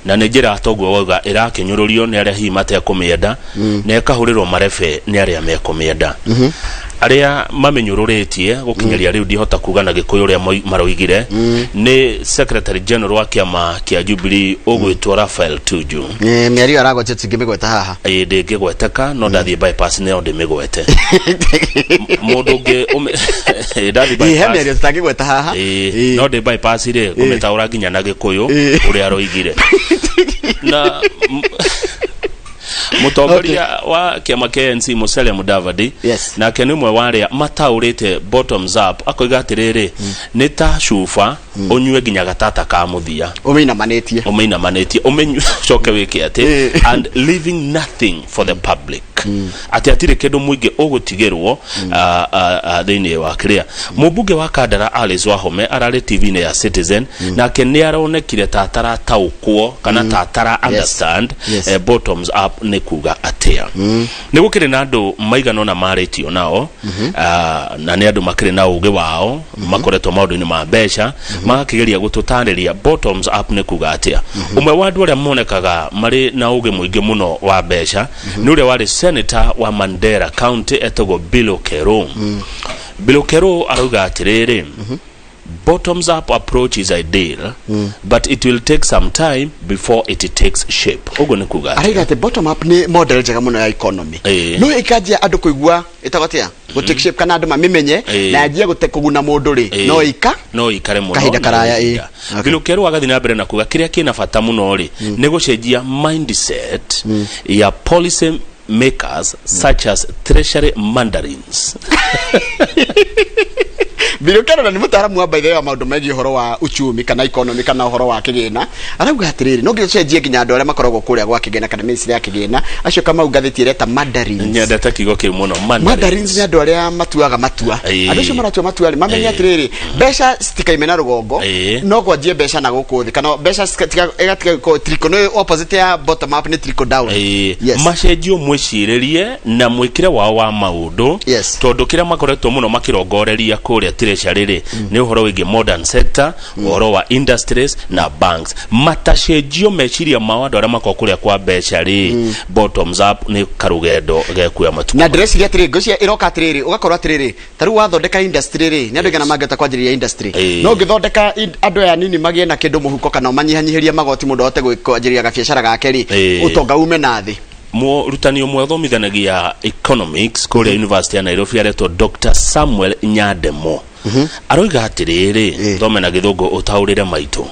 na nĩ njĩra toguo wauga ĩrakĩnyũrũrio nĩ arĩa hihi matekũmĩenda na ĩkahũrĩrwo marebe nĩ arĩa mekũmĩenda. Arĩa mamenyũrũrĩtie gũkinyĩria rĩu ndihota kuga na gĩkũyũ ũrĩa maroigire nĩ secretary general wa kĩama kĩa Jubilee ũgwĩtwo Raphael Tuju. Mĩario aragwatia tũtingĩmĩgweta haha. Ĩĩ, ndĩngĩgweteka no ndathiĩ bypass nĩyo ndĩmĩgwete. Mũndũ ũngĩ ĩĩ, ndathiĩ Ĩĩ, he bypass. mĩario tũtangĩgweta haha. Ĩĩ, no ndĩ bypass rĩ ngũmĩtaũra nginya na gĩkũyũ ũrĩa aroigire. Na mũtongoria wa kĩama kĩa ANC Musalia Mudavadi nake nĩ ũmwe wa arĩa mataũrĩte bottoms up, akoiga atĩrĩrĩ, nĩ ta cuba ũnyue nginya gatata ka mũthia. Ũmĩinamanĩtie. Ũmĩinamanĩtie, ũmĩnyue ũcoke wĩke atĩ and leaving nothing for the public, atĩ hatirĩ kĩndũ mũingĩ ũgũtigĩrwo thĩinĩ wa kĩrĩa. Mũmbunge wa Kandara Alice Wahome ararĩ TV-inĩ ya Citizen, nake nĩ aronekire ta atarataũkwo kana ta atara understand bottoms up nĩ kuga atĩa. Nĩ gũkĩrĩ na andũ maigana ũna marĩtio nao, na nĩ andũ makĩrĩ na ũgĩ wao makoretwo maũndũ-inĩ ma mbeca, magakĩgeria gũtũtarĩria bottoms up nĩ kuga atĩa. Ũmwe wa andũ arĩa monekaga marĩ na ũgĩ mũingĩ mũno wa mbeca nĩ ũrĩa warĩ senator wa Mandera County etagwo Billow Kerrow. Billow Kerrow arauga atĩrĩrĩ, bottoms up approach is ideal, but it will take some time before it takes shape. Ũguo nĩ kuga atĩa? Araiga atĩ bottom up nĩ model njega mũno ya economy, no ĩkanjia andũ kũigua ĩtagwo atĩa gũ take shape kana andũ mamĩmenye na yanjie gũte kũguna mũndũ rĩ no ika no ikare mũno kahinda na karaya, ĩĩ. ihinda. Billow Kerrow agathiĩ na mbere na kuga kĩrĩa kĩna bata mũno rĩ nĩ gũcenjia mindset ya policy makers such as treasury mandarins. Billow Kerrow nĩ mũtaaramu wa by the way wa maũndũ megiĩ ũhoro wa uchumi kana economy kana ũhoro wa kĩgĩna, arauga atĩrĩrĩ, no nginya ũcenjie nginya andũ arĩa makoragwo kũrĩa gwa kĩgĩna kana ministry ya kĩgĩna, acio Kamau ngathĩti ĩreta mandarins. Nyendete kiugo kĩu mũno, mandarins. Mandarins nĩ andũ arĩa matuaga matua. Andũ acio maratua matua rĩ mamenye atĩrĩrĩ, mbeca citikaime na rũgongo, no kwanjie mbeca na gũkũ thĩ kana mbeca ĩgatiga gũkorwo trickle, no opposite ya bottom up nĩ trickle down. Macenjio mwĩcirĩrie na mwĩkĩre wao wa maũndũ, tondũ kĩrĩa makoretwo mũno makĩrongoreria kũrĩa treasury rĩ nĩ ũhoro wĩgiĩ modern sector, ũhoro wa industries na banks. Matacenjio meciria mao andũ arĩa makoragwo kũrĩa kwa mbeca rĩ, bottoms up nĩ karũgendo gekuoya matukũ. Na ndĩreciria atĩrĩ, ngwĩciria ĩroka atĩrĩrĩ, ũgakorwo atĩrĩrĩ, ta rĩu wathondeka industry rĩ, nĩ andũ aigana mangĩhota kwanjĩrĩria industry? No ũngĩthondeka andũ aya anini magĩe na kĩndũ mũhuko kana ũmanyihanyihĩrie magoti mũndũ ahote kwanjĩrĩria gabiacara gake rĩ, ũtonga ume na thĩ. Mũrutani ũmwe ũthomithanagia economics kũrĩa University ya Nairobi aretwo Dr. Samuel Nyandemo. Aroiga atĩrĩrĩ, thome na Gĩthũngũ ũtaũrĩre maitũ.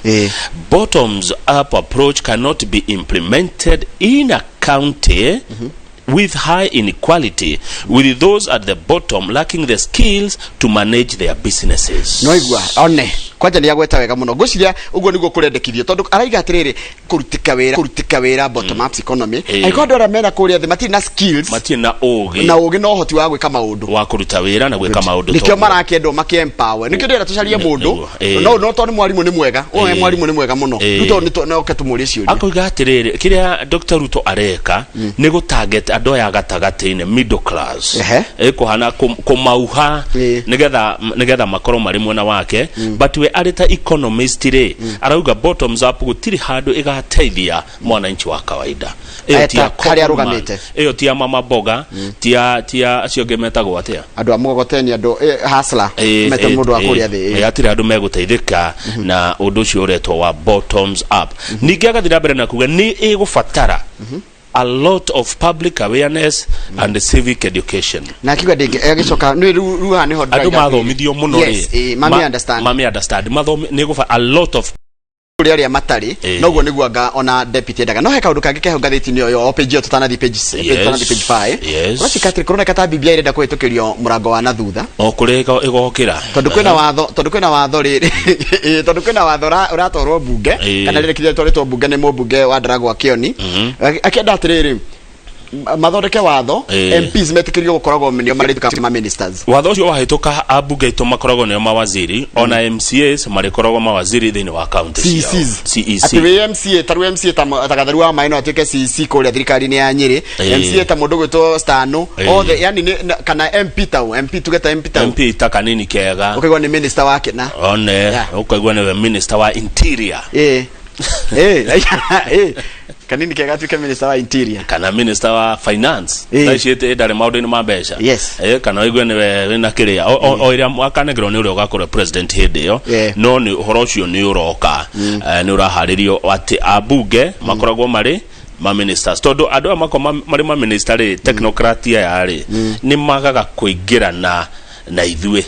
Bottoms up approach cannot be implemented in a county with high inequality, with those at the bottom lacking the skills to manage their businesses. No igua one kwanja nĩ agweta wega mũno. Ngwĩciria ũguo nĩguo kũrendekithio, tondũ araiga atĩrĩrĩ, kũrutĩka wĩra, kũrutĩka wĩra bottom up economy, angĩkorwo andũ arĩa mena kũrĩa thĩ matirĩ na skills, matirĩ na ũgĩ, na ũgĩ na ũhoti wa gwĩka maũndũ, wa kũruta wĩra na gwĩka maũndũ. Nĩkĩo marakĩendwo makĩ empower. Nĩkĩo ndĩrenda tũcarie mũndũ. Nĩguo, No tondũ nĩ mwarimũ nĩ mwega ũyũ, mwarimũ nĩ mwega mũno. Rĩu tondũ no tũmũrie ciũria. Akoiga atĩrĩrĩ, kĩrĩa Dr. Ruto areka nĩ gũtarget andũ aya gatagatĩ-inĩ, middle class, ĩkũhana kũmauha nĩgetha makorwo marĩ mwena wake. But we arĩ ta economist rĩ, arauga bottoms up gũtirĩ handũ ĩgateithia mwananchi wa kawaida. Ĩyo Aya ti ya ta harĩa common man. arũgamĩte. Ĩyo ti ya mama mboga, ti ya acio angĩ metagwo atĩa? Andũ a mũgogoteni, andũ hustler, mete mũndũ wa kũrĩa thĩ. Hatirĩ andũ megũteithĩka na ũndũ ũcio ũretwo wa bottoms up. Ningĩ agathiĩ na mbere na kuga nĩ ĩgũbatara a lot of public awareness and civic education. Na akiuga ndĩngĩ agĩcoka nĩ rĩu haha nĩho andũ ndĩrauga atĩrĩrĩ. Mathomithio mũno rĩ, Yes, mami understand. Mami understand. Mathomi nĩ ĩgũba a lot of kũrĩ arĩa matarĩ. Noguo nĩguo anga ona deputy endaga. No he kaũndũ kangĩ keho ngathĩti-inĩ ĩyo, o page ĩyo tũtanathiĩ page tũtanathiĩ page 5. Ũracika atĩrĩ, kũroneka ta BBI ĩrenda kũhĩtũkĩrio mũrango wa na thutha. O kũrĩa ĩgokĩra. Tondũ kwĩna watho, tondũ kwĩna watho rĩrĩ, tondũ kwĩna watho ũratwarwo mbunge, kana rĩrĩ kĩrĩa twarĩtwo mbunge nĩ mũmbunge wa Ndaragwa Kĩoni, akĩenda atĩrĩrĩ, mathondeke watho MPs metĩkĩrio gũkoragwo nĩo marĩtuĩka ma ministers. Watho ũcio wahĩtũka, ambunge aitũ makoragwo nĩo mawaziri, ona MCAs marĩkoragwo mawaziri thĩinĩ wa kaunti ciao. CECs. CEC. Atĩ wĩ MCA, ta rĩu MCA ta Gatheru wa Maĩ no atuĩke CEC kũrĩa thirikari-inĩ ya Nyĩrĩ. MCA ta mũndũ gwĩtwo Stano, othe yani kana MP ta MP, tuge ta MP ta MP ta Kanini Kega, ũkaigua nĩ minister wake na one ũkaigua nĩwe minister wa interior. Ĩĩ, Kanini Kega atuĩke minister wa interior. Kana minister wa finance. Thaa ici ĩndarĩ maũndũ-inĩ ma mbeca. Kana ũigue nĩwe wĩna kĩrĩa o ĩrĩa akanengerwo nĩ ũrĩa ũgakorwo president hĩndĩ ĩyo. No nĩ ũhoro ũcio nĩ ũroka. Nĩ ũraharĩrio atĩ ambunge makoragwo marĩ ma ministers, tondũ andũ aya makoragwo marĩ ma minister rĩ, technocrat aya rĩ, nĩ magaga kũingĩrana na ithuĩ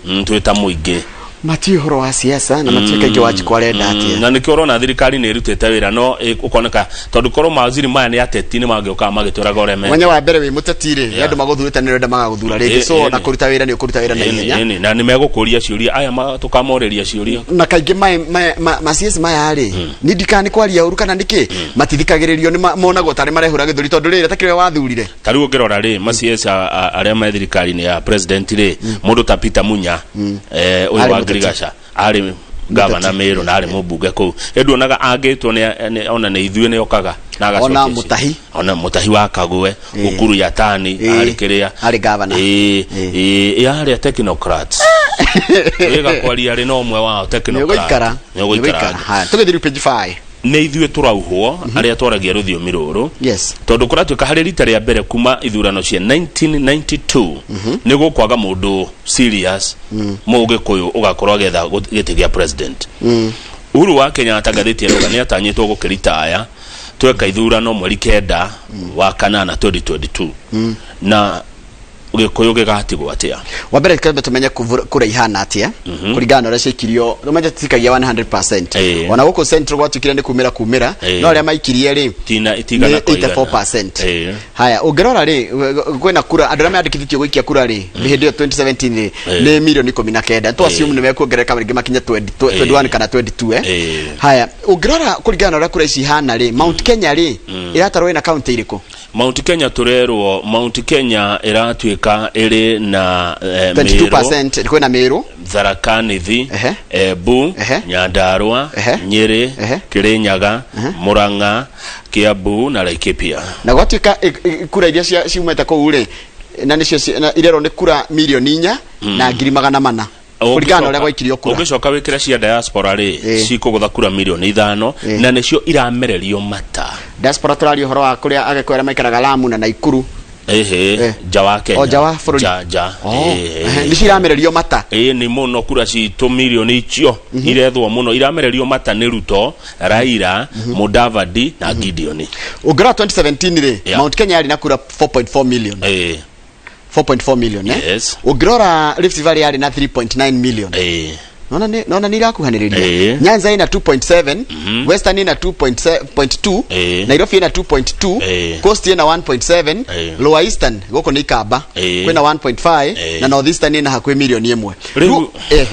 twĩ ta mũingĩ. Matiũĩ ũhoro wa siasa na matiũĩ kaingĩ Wanjikũ arenda atĩa. Na nĩkĩo ũrona thirikari nĩ ĩrutĩte wĩra, no ũkoneka tondũ korwo mawaziri maya nĩ ateti nĩ mangĩũkaga magĩtwĩraga ũrĩa mwenya wa mbere wĩ mũteti rĩ, andũ magũthurĩte nĩ ũrenda magagũthura rĩngĩ, so ona kũruta wĩra nĩ ũkũruta wĩra na ihenya. Ĩni, na nĩ megũkũria ciũria aya tũkamorĩria ciũria. Na kaingĩ ma CS maya rĩ, ni ndikana nĩ kwaria ũru kana nĩkĩ, matithikagĩrĩrio, nĩ monagwo tarĩ marehũra gĩthũri, tondũ rĩrĩ atakĩrĩ wathurire. Ta rĩu ũngĩrora rĩ, ma CS arĩa me thirikari-inĩ ya president rĩ, mũndũ ta Peter Munya, ũyũ Arĩ wa mũteti. Ngirigaca, arĩ gavana Meru na arĩ mũmbunge kũu, ĩnduonaga angĩtwo ona nĩ ithuĩ nĩ okaga na agacokia Ona ciũria. Mutahi. Ona Mutahi wa Kagwe, Ukuru Yatani arĩ kĩrĩa arĩ gavana. Ĩĩ, arĩa technocrats wĩga kwaria rĩ, no ũmwe wao nĩ technocrat. Ũgũikara. Nĩ ũgũikara. Haya, tũgĩthiĩ rĩu page 5. Nĩ ithuĩ tũrauhwo arĩa twaragia rũthiomi rũrũ, tondũ kũratuĩka harĩ rita rĩa mbere kuma ithurano cia 1992 nĩ gũkwaga mũndũ serious Mũgĩkũyũ ũgakorwo agĩetha gĩtĩ gĩa president. Uhuru wa Kenyatta, ngathĩti ĩrauga, nĩ atanyĩtwo gũkĩritaya tweka ithurano mweri 9 wa kanana 2022, na Gĩkũyũ gĩgatigwo atĩa? Wa mbere twambe tumenye kura ihana atia kũringana na ũrĩa ciaikirio. Ũmenye tũtikagia 100%. Ona gũkũ Central gwatuĩkire nĩ kumĩra kumĩra, no arĩa maikirie rĩ Tina itigana nĩ kwa igana. 84%. Haya, ũngĩrora rĩ, kwĩna kura andũ arĩa meandĩkithĩtio gũikia kura rĩ, hĩndĩ ĩyo 2017 rĩ, nĩ milioni 19. To assume nĩ mekuongerereka rĩngĩ makinye 20, 21 kana 22. Haya, ũngĩrora kũringana na ũrĩa kura ici ihana rĩ, Mount Kenya rĩ, ĩratarwo ĩna kaunti irĩkũ? Mount Kenya, tũrerwo Mount Kenya ĩratuĩka ĩrĩ na Meru, 22%, kwĩna Meru, Tharaka Nithi, Embu, Nyandarua, Nyeri, Kirinyaga, Murang'a, Kiambu na Laikipia. Na gwatuĩka kura iria ciumĩte kũu rĩ, na nĩcio irerwo nĩ kura milioni 4 na 400,000 kũringana na ũrĩa gwaikirio kura. Ũngĩcoka wĩkĩre cia diaspora rĩ, cikũgũtha kura milioni 5, na nĩcio iramererio mata. Diaspora tũraria ũhoro wa kũrĩa Agĩkũyũ arĩa maikaraga Lamu na Naikuru? Ĩhĩ, nja wa Kenya. O nja wa bũrũri. Nja. Oh, Ĩĩ. Nĩcio iramererio mata. Ĩĩ, nĩ mũno kura citũ milioni icio irethwo mũno, iramererio mata nĩ Ruto, Raila, Mudavadi na Gideon. Ũngĩrora 2017 rĩ, Mount Kenya yarĩ na kura 4.4 million. 4.4 million eh? Yes. Ũngĩrora Rift Valley yarĩ na 3.9 million. Nona nĩ nona nĩ irakuhanĩrĩria. Nyanza ina 2.7, Western ina 2.2, Nairobi ina 2.2, Coast ina 1.7, Lower Eastern gũkũ nĩ Ikamba kwĩna 1.5, na North Eastern ina hakuhĩ milioni ĩmwe. Rĩu- Rĩu eh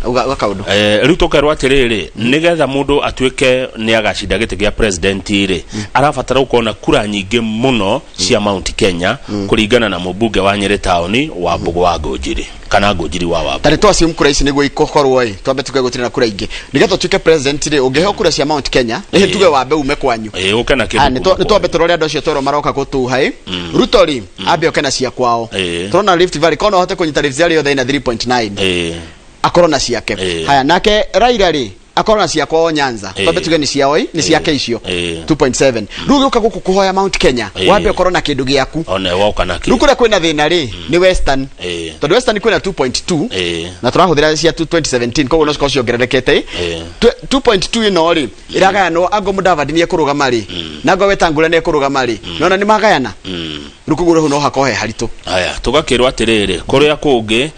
uga uga kaũndũ. Rĩu tũkerwo atĩrĩrĩ, nĩgetha mũndũ atuĩke nĩ agacinda gĩtĩ kĩa president rĩ, arabatara gũkorwo na kura nyingĩ mũno cia Mount Kenya, kũringana na mũmbunge wa Nyĩrĩ taũni wa Mbũgũ wa Ngũnjiri kana Ngũnjiri wa Wambũgũ. Tarĩ twa assume kura ici nĩguo ikokorwo ĩ, twambe tuge gũtirĩ na kura ingĩ, nĩgetha ũtuĩke president rĩ, ũngĩheo kura cia Mount Kenya nĩ tuge wambe ume kwanyu. Ĩĩ, ũke na Ah, kĩndũ nĩ twambe tũrore andũ acio twerwo maroka gũtũha ĩ. Ruto rĩ, ambe oke na cia kwao. Tũrona Rift Valley korwo no ahote kũnyita Rift Valley yothe ĩna 3.9, akorwo na ciake. Haya, nake Raila rĩ, akorwo na cia kwao Nyanza. Twambe tuge nĩ ciao ĩ, nĩ ciake icio 2.7. Rĩu ũgĩũka gũkũ kũhoya Mount Kenya, wambe ũkorwo na kĩndũ gĩaku. One woka na Rĩu kĩ kũrĩa kwĩna thĩna rĩ nĩ Western, tondũ Western kwĩna 2.2, na tũrahũthĩra cia 2017, koguo no cikorwo ciongererekete ĩ. 2.2 ĩno rĩ ĩragayanwo, ango Mudavadi nĩ ekũrũgama rĩ, na ango Wetangula nĩ ekũrũgama rĩ, nona nĩ magayana. Rĩu koguo rĩu no hakorwo he haritũ. Haya, tũgakĩrwo atĩrĩrĩ, kũrĩa kũngĩ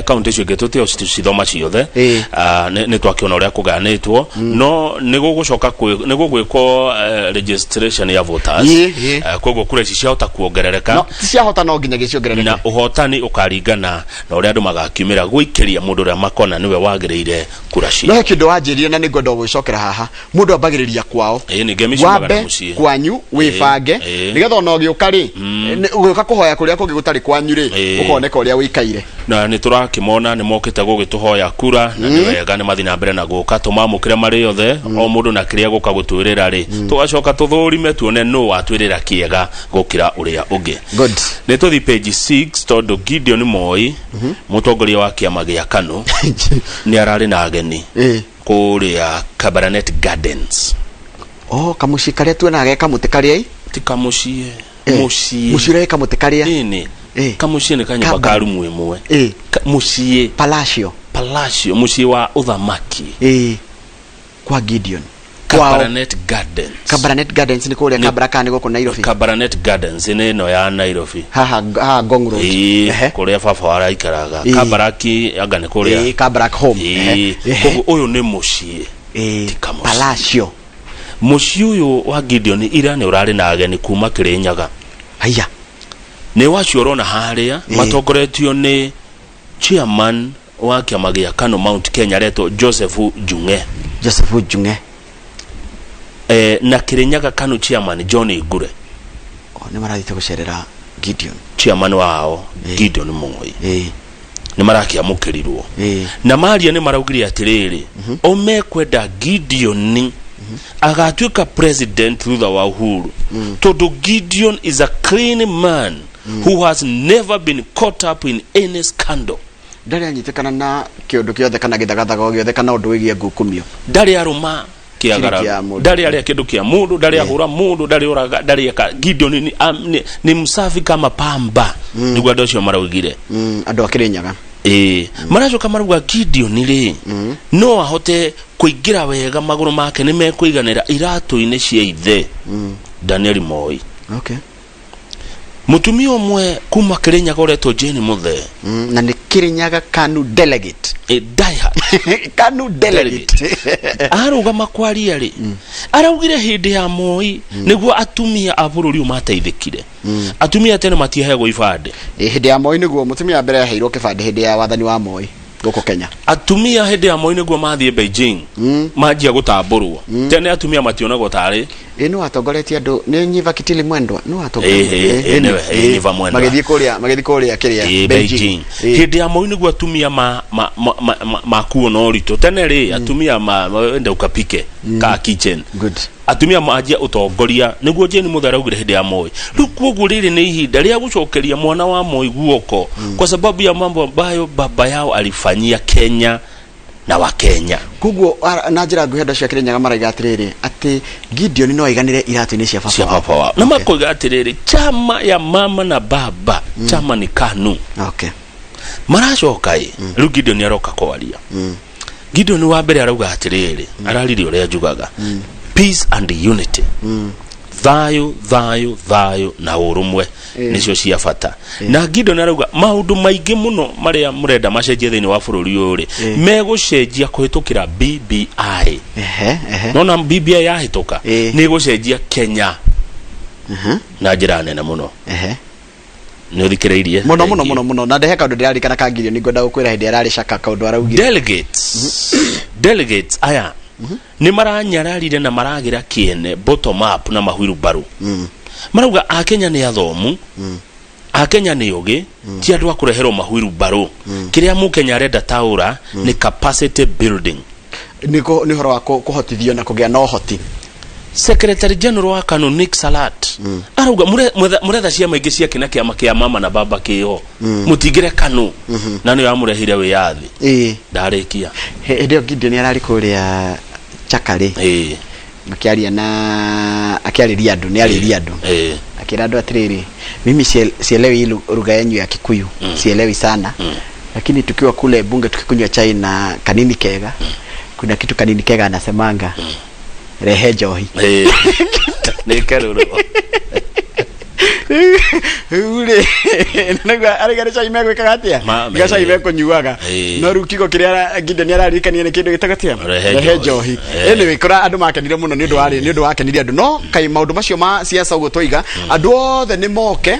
kaunti icio ingĩ tũtio cithoma ciothe. Ah, nĩ twakĩona ũrĩa kũgayanĩtwo, no nĩ gũgũcoka nĩ gũgwĩkwo registration ya voters. Ĩĩ. Koguo kura ici ciahota kuongerereka. No ti ciahota, no nginya gĩciongerereke. Na ũhotani ũkaringana na ũrĩa andũ magakiumĩra gũikĩria mũndũ ũrĩa makona nĩwe wagĩrĩire kura No cia he kĩndũ wanjĩrire na nĩngwenda gũgĩcokera haha, mũndũ ambagĩrĩria kwao. Ĩĩ, nĩ ngemi ciumaga na Wambe mũciĩ. kwanyu wĩbange, nĩgetha ona ũgĩũka rĩ, ũgĩũka kũhoya kũrĩa kũngĩ gũtarĩ kwanyu rĩ, ũkoneka ũrĩa wĩikaire. Na nĩ tũrakĩmona nĩ mokĩte gũgĩtũhoya kura, na nĩ wega nĩ mathiĩ na mbere na gũka, tũmamũkĩre marĩ othe, o mũndũ na kĩrĩa gũka gũtwĩrĩra rĩ, tũgacoka tũthũrime tuone nũ watwĩrĩra kĩega gũkĩra ũrĩa ũngĩ. Good. Nĩ tũthi page 6, tondũ Gideon Moi, mũtongoria wa kĩama gĩa KANU, nĩ ararĩ na ageni kũrĩa Kabarnet Gardens. Oh, kamuciĩ karĩa tuonaga ge kamũtĩ karĩa ĩ? Ti kamuciĩ. Mũciĩ. Mũciĩ ũrĩa wĩ kamũtĩ karĩa. Ĩni kamuciĩ nĩ kanyũmba ka rumu ĩmwe. Mũciĩ Palacio. Palacio, mũciĩ wa ũthamaki. Kwa Gideon. Kwao. Kabarnet Gardens. Kabarnet Gardens nĩ kũrĩa Kabaraka, nĩ gũkũ Nairobi. Kabarnet Gardens nĩ ĩno ya Nairobi. Haha haha Ngong Road. Ĩĩ, kũrĩa baba waraikaraga. Kabaraki anga nĩ kũrĩa. Kabarak home. Koguo ũyũ nĩ mũciĩ, ti kamũciĩ. Palacio. Mũciĩ ũyũ wa Gideon ira nĩ ũrarĩ na ageni kuma Kĩrĩnyaga. Haya. Nĩ wacio ũrona harĩa matongoretio nĩ chairman wa kĩama gĩa KANU Mount Kenya aretwo Joseph Njung'e. Joseph Njung'e. Na Kĩrĩnyaga KANU chairman John Ngure. Oh, nĩ marathiĩte gũcerera Gideon. Chairman wao Gideon Moi. Nĩ marakĩamũkĩrirwo na maria nĩ maraugire atĩrĩrĩ, o mekwenda Gideon agatuĩka president thutha wa Uhuru, tondũ Gideon is a clean man who has never been caught up in any scandal. Ndarĩ anyitĩkana na kĩũndũ gĩothe kana gĩthagathago gĩothe kana ũndũ wĩgiĩ ngukumio. Ndarĩ arũma Kĩrĩ kĩagara, kĩa mũndũ. Ndarĩ arĩa kĩndũ kĩa mũndũ, ndarĩ ahũra mũndũ, ndarĩ ũraga, ndarĩ eka. Gideon ni msafi kama pamba, nĩguo andũ acio maraugire. Andũ a Kĩrĩnyaga. Ĩĩ, maracoka marauga Gideon rĩ, no ahote kũingĩra wega, magũrũ make nĩ mekũiganĩra iratũ-inĩ cia ithe Daniel Moi. Mũtumia ũmwe kuma Kĩrĩnyaga ũretwo Jane Mũthee. Na nĩ Kĩrĩnyaga KANU delegate. Diehard KANU delegate. Arũgama kwaria rĩ, araugire hĩndĩ ya Moi nĩguo atumia a bũrũri ũyũ mateithĩkire. Atumia tene matiaheagwo ibandĩ. Hĩndĩ ya Moi nĩguo mũtumia wa mbere aheirwo kĩbandĩ, hĩndĩ ya wathani wa Moi gũkũ Kenya. Atumia hĩndĩ ya Moi nĩguo mathiĩ Beijing, manjia gũtambũrwo. Tene atumia mationagwo tarĩ Ĩ, nĩ watongoretie andũ nĩ Nyiva Kitili Mwendwa nĩ Ĩ, ĩ, nĩwe, ĩ, Nyiva Mwendwa. Magĩthiĩ kũrĩa kĩrĩa Ĩ, Beijing. Hĩndĩ ya Moi nĩguo atumia makuo na ũritũ. Tene rĩ, atumia enda ukapike ka kitchen. Good. Atumia manjia ũtongoria nĩguo Jane Mũthee araugire hĩndĩ ya Moi. Rĩu koguo rĩrĩ nĩ ihinda rĩa gũcokeria mwana wa Moi guoko, kwa sababu ya mambo ambayo baba yao alifanyia Kenya na wa Kenya. Koguo na njĩra nguhĩ, andũ acio a Kĩrĩnyaga maraiga atĩrĩrĩ, atĩ Gideon no aiganĩre iratũ-inĩ cia baba cia wao. Baba wao, na makoiga atĩrĩrĩ, chama ya mama na baba, chama ni KANU. Maracoka ĩ, rĩu Gideon aroka kwaria. Gideon wa mbere arauga atĩrĩrĩ, araririe ũrĩa njugaga, peace and unity. Thayũ, thayũ, thayũ na ũrũmwe nĩcio cia bata. Na Gideon arauga maũndũ maingĩ mũno marĩa mũrenda macenjie thĩinĩ wa bũrũri ũyũ rĩ, megũcenjia kũhĩtũkĩra BBI. Ehe, ehe. Nona BBI yahĩtũka, nĩ ĩgũcenjia Kenya na njĩra nene mũno. Nĩ ũthikĩrĩirie? Mũno mũno mũno mũno, na ndehe kaũndũ ndĩraririkana ka Gideon ngwenda gũkwĩra hĩndĩ ararĩ caka kaũndũ araugire. Delegates aya nĩ maranyararire na maragĩra kĩene bottom up na mahwirumbarũ. Marauga Akenya nĩ athomu, Akenya nĩ ũgĩ, ti andũ a kũreherwo mahwirumbarũ. Kĩrĩa Mũkenya arenda taũra nĩ capacity building. Nĩ ũhoro wa kũhotithio na kũgĩa na ũhoti. Secretary General wa KANU Nick Salat arauga mũretha ciama ingĩ ciake na kĩama kĩa mama na baba kĩho, mũtingĩre KANU na nĩyo yamũrehire wĩyathi. Ndarĩkia. Hĩndĩ ĩyo Gideon ararĩ kũrĩa Chakarĩ makĩaria na akĩarĩria andũ, nĩ arĩria andũ, akĩra andũ atĩrĩrĩ, "Mimi sielewi hii lugha yenyu ya Kikuyu, sielewi sana, lakini tukiwa kule bunge tukikunywa chai na kanini kega, kuna kitu kanini kega anasemanga, rehe njohi." Nĩ kerũrũ. Rĩu rĩ, nĩguo arauga nĩ cai megwĩkaga atĩa? Nĩguo cai mekũnyuaga. No rĩu kiugo kĩrĩa Gideon araririkania nĩ kĩndũ gĩtagwo atĩa? Rehe Rehe njohi. njohi. Anyway, kũrĩa andũ makenire mũno nĩ ũndũ wa nĩ ũndũ wakenirie andũ, no kaĩ maũndũ macio ma siasa ũguo twaiga, andũ othe nĩ moke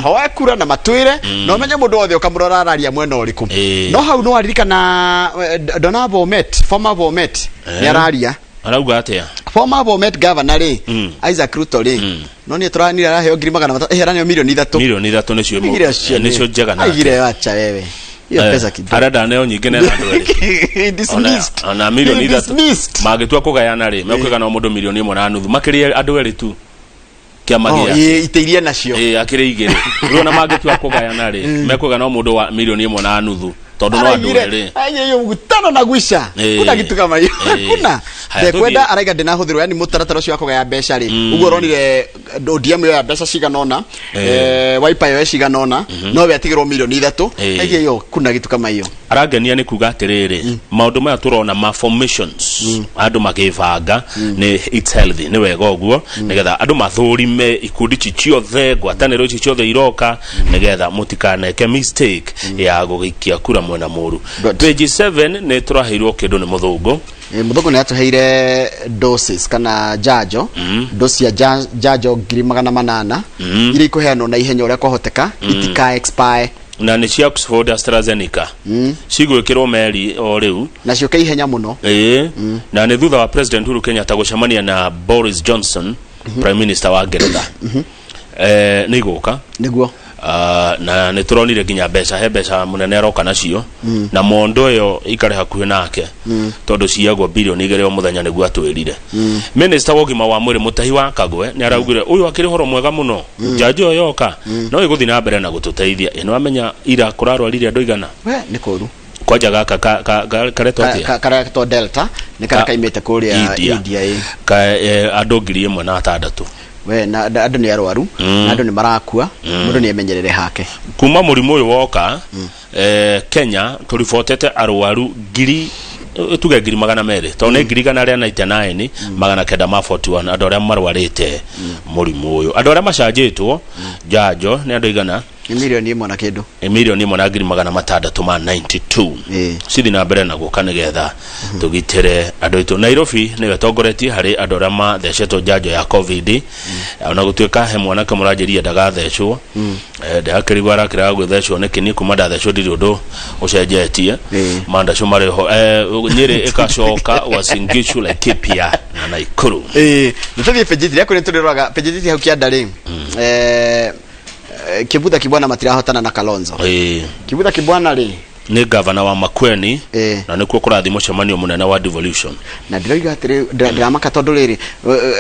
hoe kura na matwĩre na ũmenye mũndũ wothe ũkamũrora araria mwena ũrĩkũ. No hau nĩ waririkana Dona Bomet, former Bomet, nĩ araria. Arauga atĩa? Former Bomet governor rĩ, Isaac Ruto rĩ, no nĩ tũranire araheo 300,000, araneo 3,000,000. 3,000,000 nĩcio Aigire acio nĩcio njega nake. Aigire acha wewe hiyo pesa kidogo. Arenda neo nyingĩ nena andũ erĩ. Dismissed. Ona milioni He 3 dismissed. Mangĩtua kũgayana rĩ, mekũgana o mũndũ 1.5 milioni, makĩria andũ erĩ tu kĩama Oh, gĩake. Ĩ, ite iria nacio. Ĩ, akĩrĩ igĩrĩ rĩu ona mangĩtua kũgayana rĩ, mekũgana o mũndũ wa 1.5 milioni tondũ no andũ Araigire erĩ. Araigire hiyo mkutano na gwisha. Kuna kitu kama hiyo. Hakuna. Haya, Ndekwenda tũthiĩ. araiga ndĩnahũthĩrwo, yani mũtaratara ũcio wa kũgaya mbeca rĩ, ũguo ũronire ODM yoya mbeca cigana ũna, Wiper yoe cigana ũna, no we atigĩrwo 3,000,000. Aigire hiyo kuna kitu kama hiyo. Arangenia nĩ kuga atĩrĩrĩ, maũndũ maya tũrona ma formations, andũ magĩbanga, nĩ it's healthy, nĩ wega ũguo nĩgetha andũ mathũrime ikundi ici ciothe, ngwatanĩro ici ciothe iroka, nĩgetha mũtikaneke mistake ya gũgĩikia kura mwena mũru. Page 7 nĩ tũraheirwo kĩndũ nĩ mũthũngũ. Mũthũngũ nĩ atũheire doses kana njanjo, dose cia njanjo 800,000 iria ikũheanwo na ihenya ũrĩa kwahoteka, itika expire. Na nĩ cia Oxford AstraZeneca, cigwĩkĩrwo meri o rĩu. Na ciũke ihenya mũno. Ĩĩ, na nĩ thutha wa President Uhuru Kenyatta gũcemania na Boris Johnson, Prime Minister wa Ngeretha. Nĩ igũka. Nĩguo. Ah, na nĩ tũronire nginya mbeca, he mbeca mũnene aroka nacio, na mondo ĩyo ikare hakuhĩ nake tondũ ciyagwo 2 bilioni o mũthenya, nĩguo atwĩrire. Minister wa ũgima wa mwĩrĩ Mũtahi wa Kagwe nĩ araugire ũyũ akĩrĩ ũhoro mwega mũno, njanjo ĩyo yoka no ĩgũthiĩ na mbere na gũtũteithia. Ĩno amenya ira kũrarwarire andũ igana. We nĩ kũru. Kwanja gaka karetwo atĩa? Karetwo Delta, nĩ karĩa kaimĩte kũrĩa India. India, ĩ. Ka andũ 1,006. We na andũ nĩ arwaru na andũ nĩ marakua, mũndũ nĩ emenyerere hake. Kuma mũrimũ ũyũ woka, Kenya tũribotete arwaru ngiri, tuge 200,000, tondũ nĩ 199,941 andũ arĩa marwarĩte mũrimũ ũyũ. Andũ arĩa macanjĩtwo njanjo nĩ andũ igana? Nĩ 1 milioni na kĩndũ. Nĩ 1,600,692. Cithi na mbere na gũka nĩgetha tũgitĩre andũ aitũ. Nairobi nĩyo ĩtongoretie harĩ andũ arĩa mathecetwo njanjo ya COVID, ona gũtuĩka he mwanake mũranjĩria ndagathecwo. Ndĩrakĩrigwo arakĩrega gwĩthecwo nĩkĩ? Niĩ kuma ndathecwo ndirĩ ũndũ ũcenjetie, mandacio marĩ ho. Nyĩrĩ ĩgacoka, Uasin Gishu, Laikipia na Naikuru. Ĩĩ, nĩ tũthiĩ page 3 kũrĩa tũrĩroraga page 3 hau kĩanda rĩ, Kibutha Kibwana matirahotana na Kalonzo. Kibutha Kibwana rĩ, Nĩ gavana wa Makueni, na nĩkuo kũrathiĩ mũcemanio mũnene wa devolution. Na ndĩroiga atĩrĩ, ndĩramaka tondũ rĩrĩ,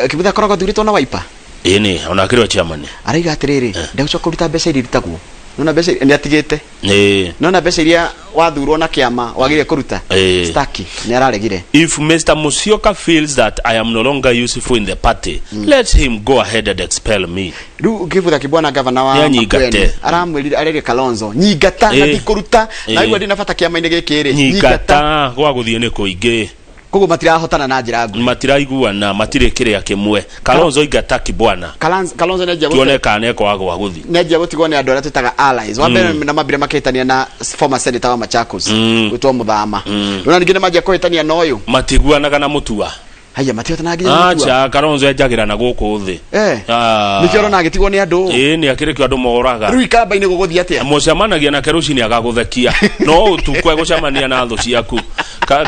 Kibutha akoragwo athurĩtwo na Wiper. Ĩni, ona akĩrĩ o chairman. Araiga atĩrĩrĩ, ndegũcoka kũruta mbeca iria irutagwo, nona mbeca nĩ atigĩte, nona mbeca iria wathurwo na kĩama wagĩrĩire kũruta, staki nĩ araregire. If Mr. Musyoka feels that I am no longer useful in the party, let him go ahead and expel me. Rĩu Kibutha Kibwana, gavana wa Nĩanyingate. Makueni, aramwĩrire arerire Kalonzo nyingata na ndikũruta na igua ndina bata kĩama-inĩ gĩkĩ rĩ. Nyingata, gwa gũthiĩ nĩ kũingĩ. Koguo matirahotana na njĩra nguhĩ. Matiraiguana, matirĩ kĩrĩa kĩmwe. Kalonzo ingata kibwana. Kalonzo nĩanjia tuone kana nĩekwaga gwa gũthiĩ. Nĩanjia gũtigwo nĩ andũ arĩa twĩtaga allies. Wa mbere na mambire makĩhĩtania na former senator wa Machakos gwĩtwo Muthama. Rĩu ningĩ nĩmanjia kũhĩtania na ũyũ. Matiguanaga na Mutua. Haya, matihotanaga nginya na Mutua. Acha, Kalonzo enjagĩra na gũkũ thĩ. Ah. Nĩkĩo ũrona agĩtigwo nĩ andũ. Ĩĩ, nĩ akĩrĩ kĩo andũ moraga. Rĩu ikamba-inĩ gũgũthiĩ atĩa? Mũcemanagia nake rũcinĩ agagũthekia, no ũtukũ egũcemania na thũ ciaku.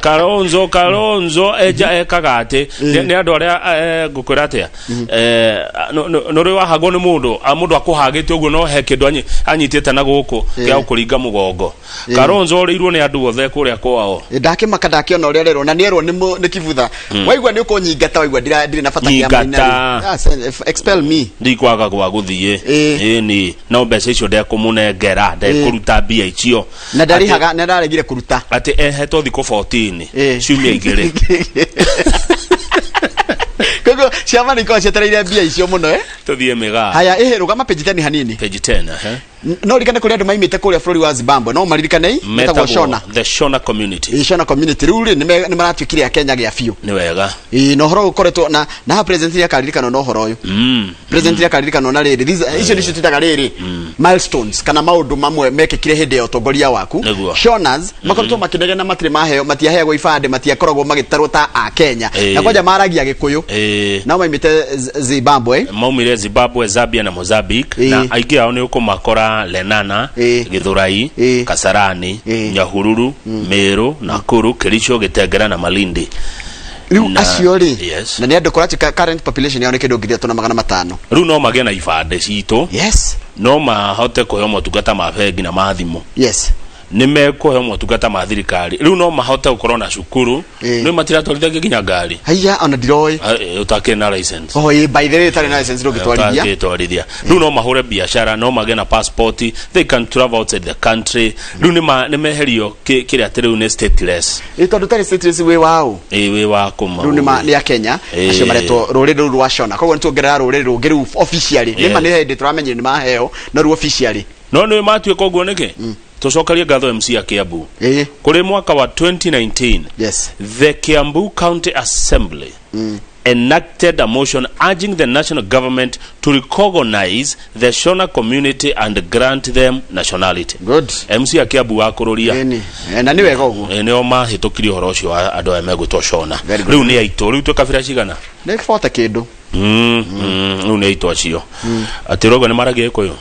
Kalonzo Kalonzo eja ekaga atĩ nĩ andũ arĩa ngũkwĩra atĩa, nĩ ũrĩ wahagwo nĩ mũndũ, mũndũ akũhagĩte ũguo no he kĩndũ anyitĩte na gũkũ gĩa gũkũringa mũgongo. Kalonzo orĩirwo nĩ andũ othe kũrĩa kwao. Ndakĩmaka ndakĩona ũrĩa rerwo na nĩerwo nĩ kibutha. Waigua nĩ ũkũnyingata, waigua ndirĩ na bata kĩa Nyingata. maina rĩu. Expel me. Ndikwaga gwa gũthiĩ. Ĩni no mbeca icio ndekũmũnengera, ndekũruta mbia icio. Na ndarĩhaga na ndaregire kũruta. Atĩ ehetwo thikũ 14, ciumia 2. Koguo ciama nĩ ikoragwo cietereire mbia icio mũno, eh? Tũthiĩ mĩgaa. Haya, ĩhĩ, rũgama page 10 hanini. Page 10, eh? No ririkane kũrĩ andũ maimĩte kũrĩa bũrũri wa Zimbabwe, no maririkane metagwo Metagwo Shona. The Shona community. Ĩ, Shona community rĩu rĩ nĩ maratuĩkire a Kenya gĩa biũ. Nĩ wega. Ĩ, na ũhoro ũyũ ũkoretwo na haha president nĩ akaririkanwo na ũhoro ũyũ. President nĩ akaririkanwo na rĩrĩ. Icio nĩcio twĩtaga rĩrĩ milestones kana maũndũ mamwe mekĩkire hĩndĩ ya ũtongoria waku. Nĩguo. Shonas makoretwo makĩnegena matirĩ maheo, matiaheagwo ibandĩ, matiakoragwo magĩtarwo ta a Kenya. Na kwanja maragia Gĩkũyũ. Nao maimĩte Zimbabwe. Maumire Zimbabwe, Zambia na Mozambique. Na aingĩ ao nĩ ũkũmakora Lenana, Githurai, Kasarani, Nyahururu, Meru, Nakuru, Kericho, Gitengera na Malindi. Rĩu acio rĩ, Yes. na nĩ andũ kũratuĩka current population yao nĩ kĩndũ 3,500. Rĩu no magĩe na ibandĩ citũ. Yes. No mahote kũheo motungata ma bengi na ma thimũ. Yes. Nĩ mekũheo motungata ma thirikari. Rĩu no mahote gũkorwo na cukuru. Nĩ matiratwarithagia nginya ngari. Haiya, ona ndiroĩ. Ũtakĩrĩ na license. Oh, ĩ, by the way, ũtarĩ na license ndũngĩtwarithia. Ũtangĩtwarithia. Rĩu no mahũre biacara, no magĩe na passport, they can travel outside the country. Rĩu nĩ meherio kĩrĩa atĩ rĩu nĩ stateless. Ĩ, tondũ ũtarĩ stateless wĩ waũ? Ĩ, wĩ wa kũma. Rĩu nĩ a Kenya acio maretwo rũrĩrĩ rũu rwa Shona. Koguo nĩ tuongerera rũrĩrĩ rũngĩ rĩu officially. Nĩ ma nĩ hĩndĩ tũramenyire nĩ maheo, no rĩu officially. No nĩ matuĩka ũguo nĩkĩ? Tũcokerie ngatho MC a Kiambu. Kũrĩ mwaka wa 2019, Yes. the Kiambu County Assembly enacted a motion urging the national government to recognize the Shona community and grant them nationality. Good. MC a Kiambu wa kũrũria. Na nĩ wega ũguo. Nĩo mahĩtũkirie ũhoro ũcio wa andũ aya megwĩtwo Shona. Very good. Rĩu nĩ aitũ, rĩu twĩ kabira cigana? Nĩ bote kĩndũ. Rĩu nĩ aitũ acio. Atĩ ũrauga nĩ maragia Gĩkũyũ?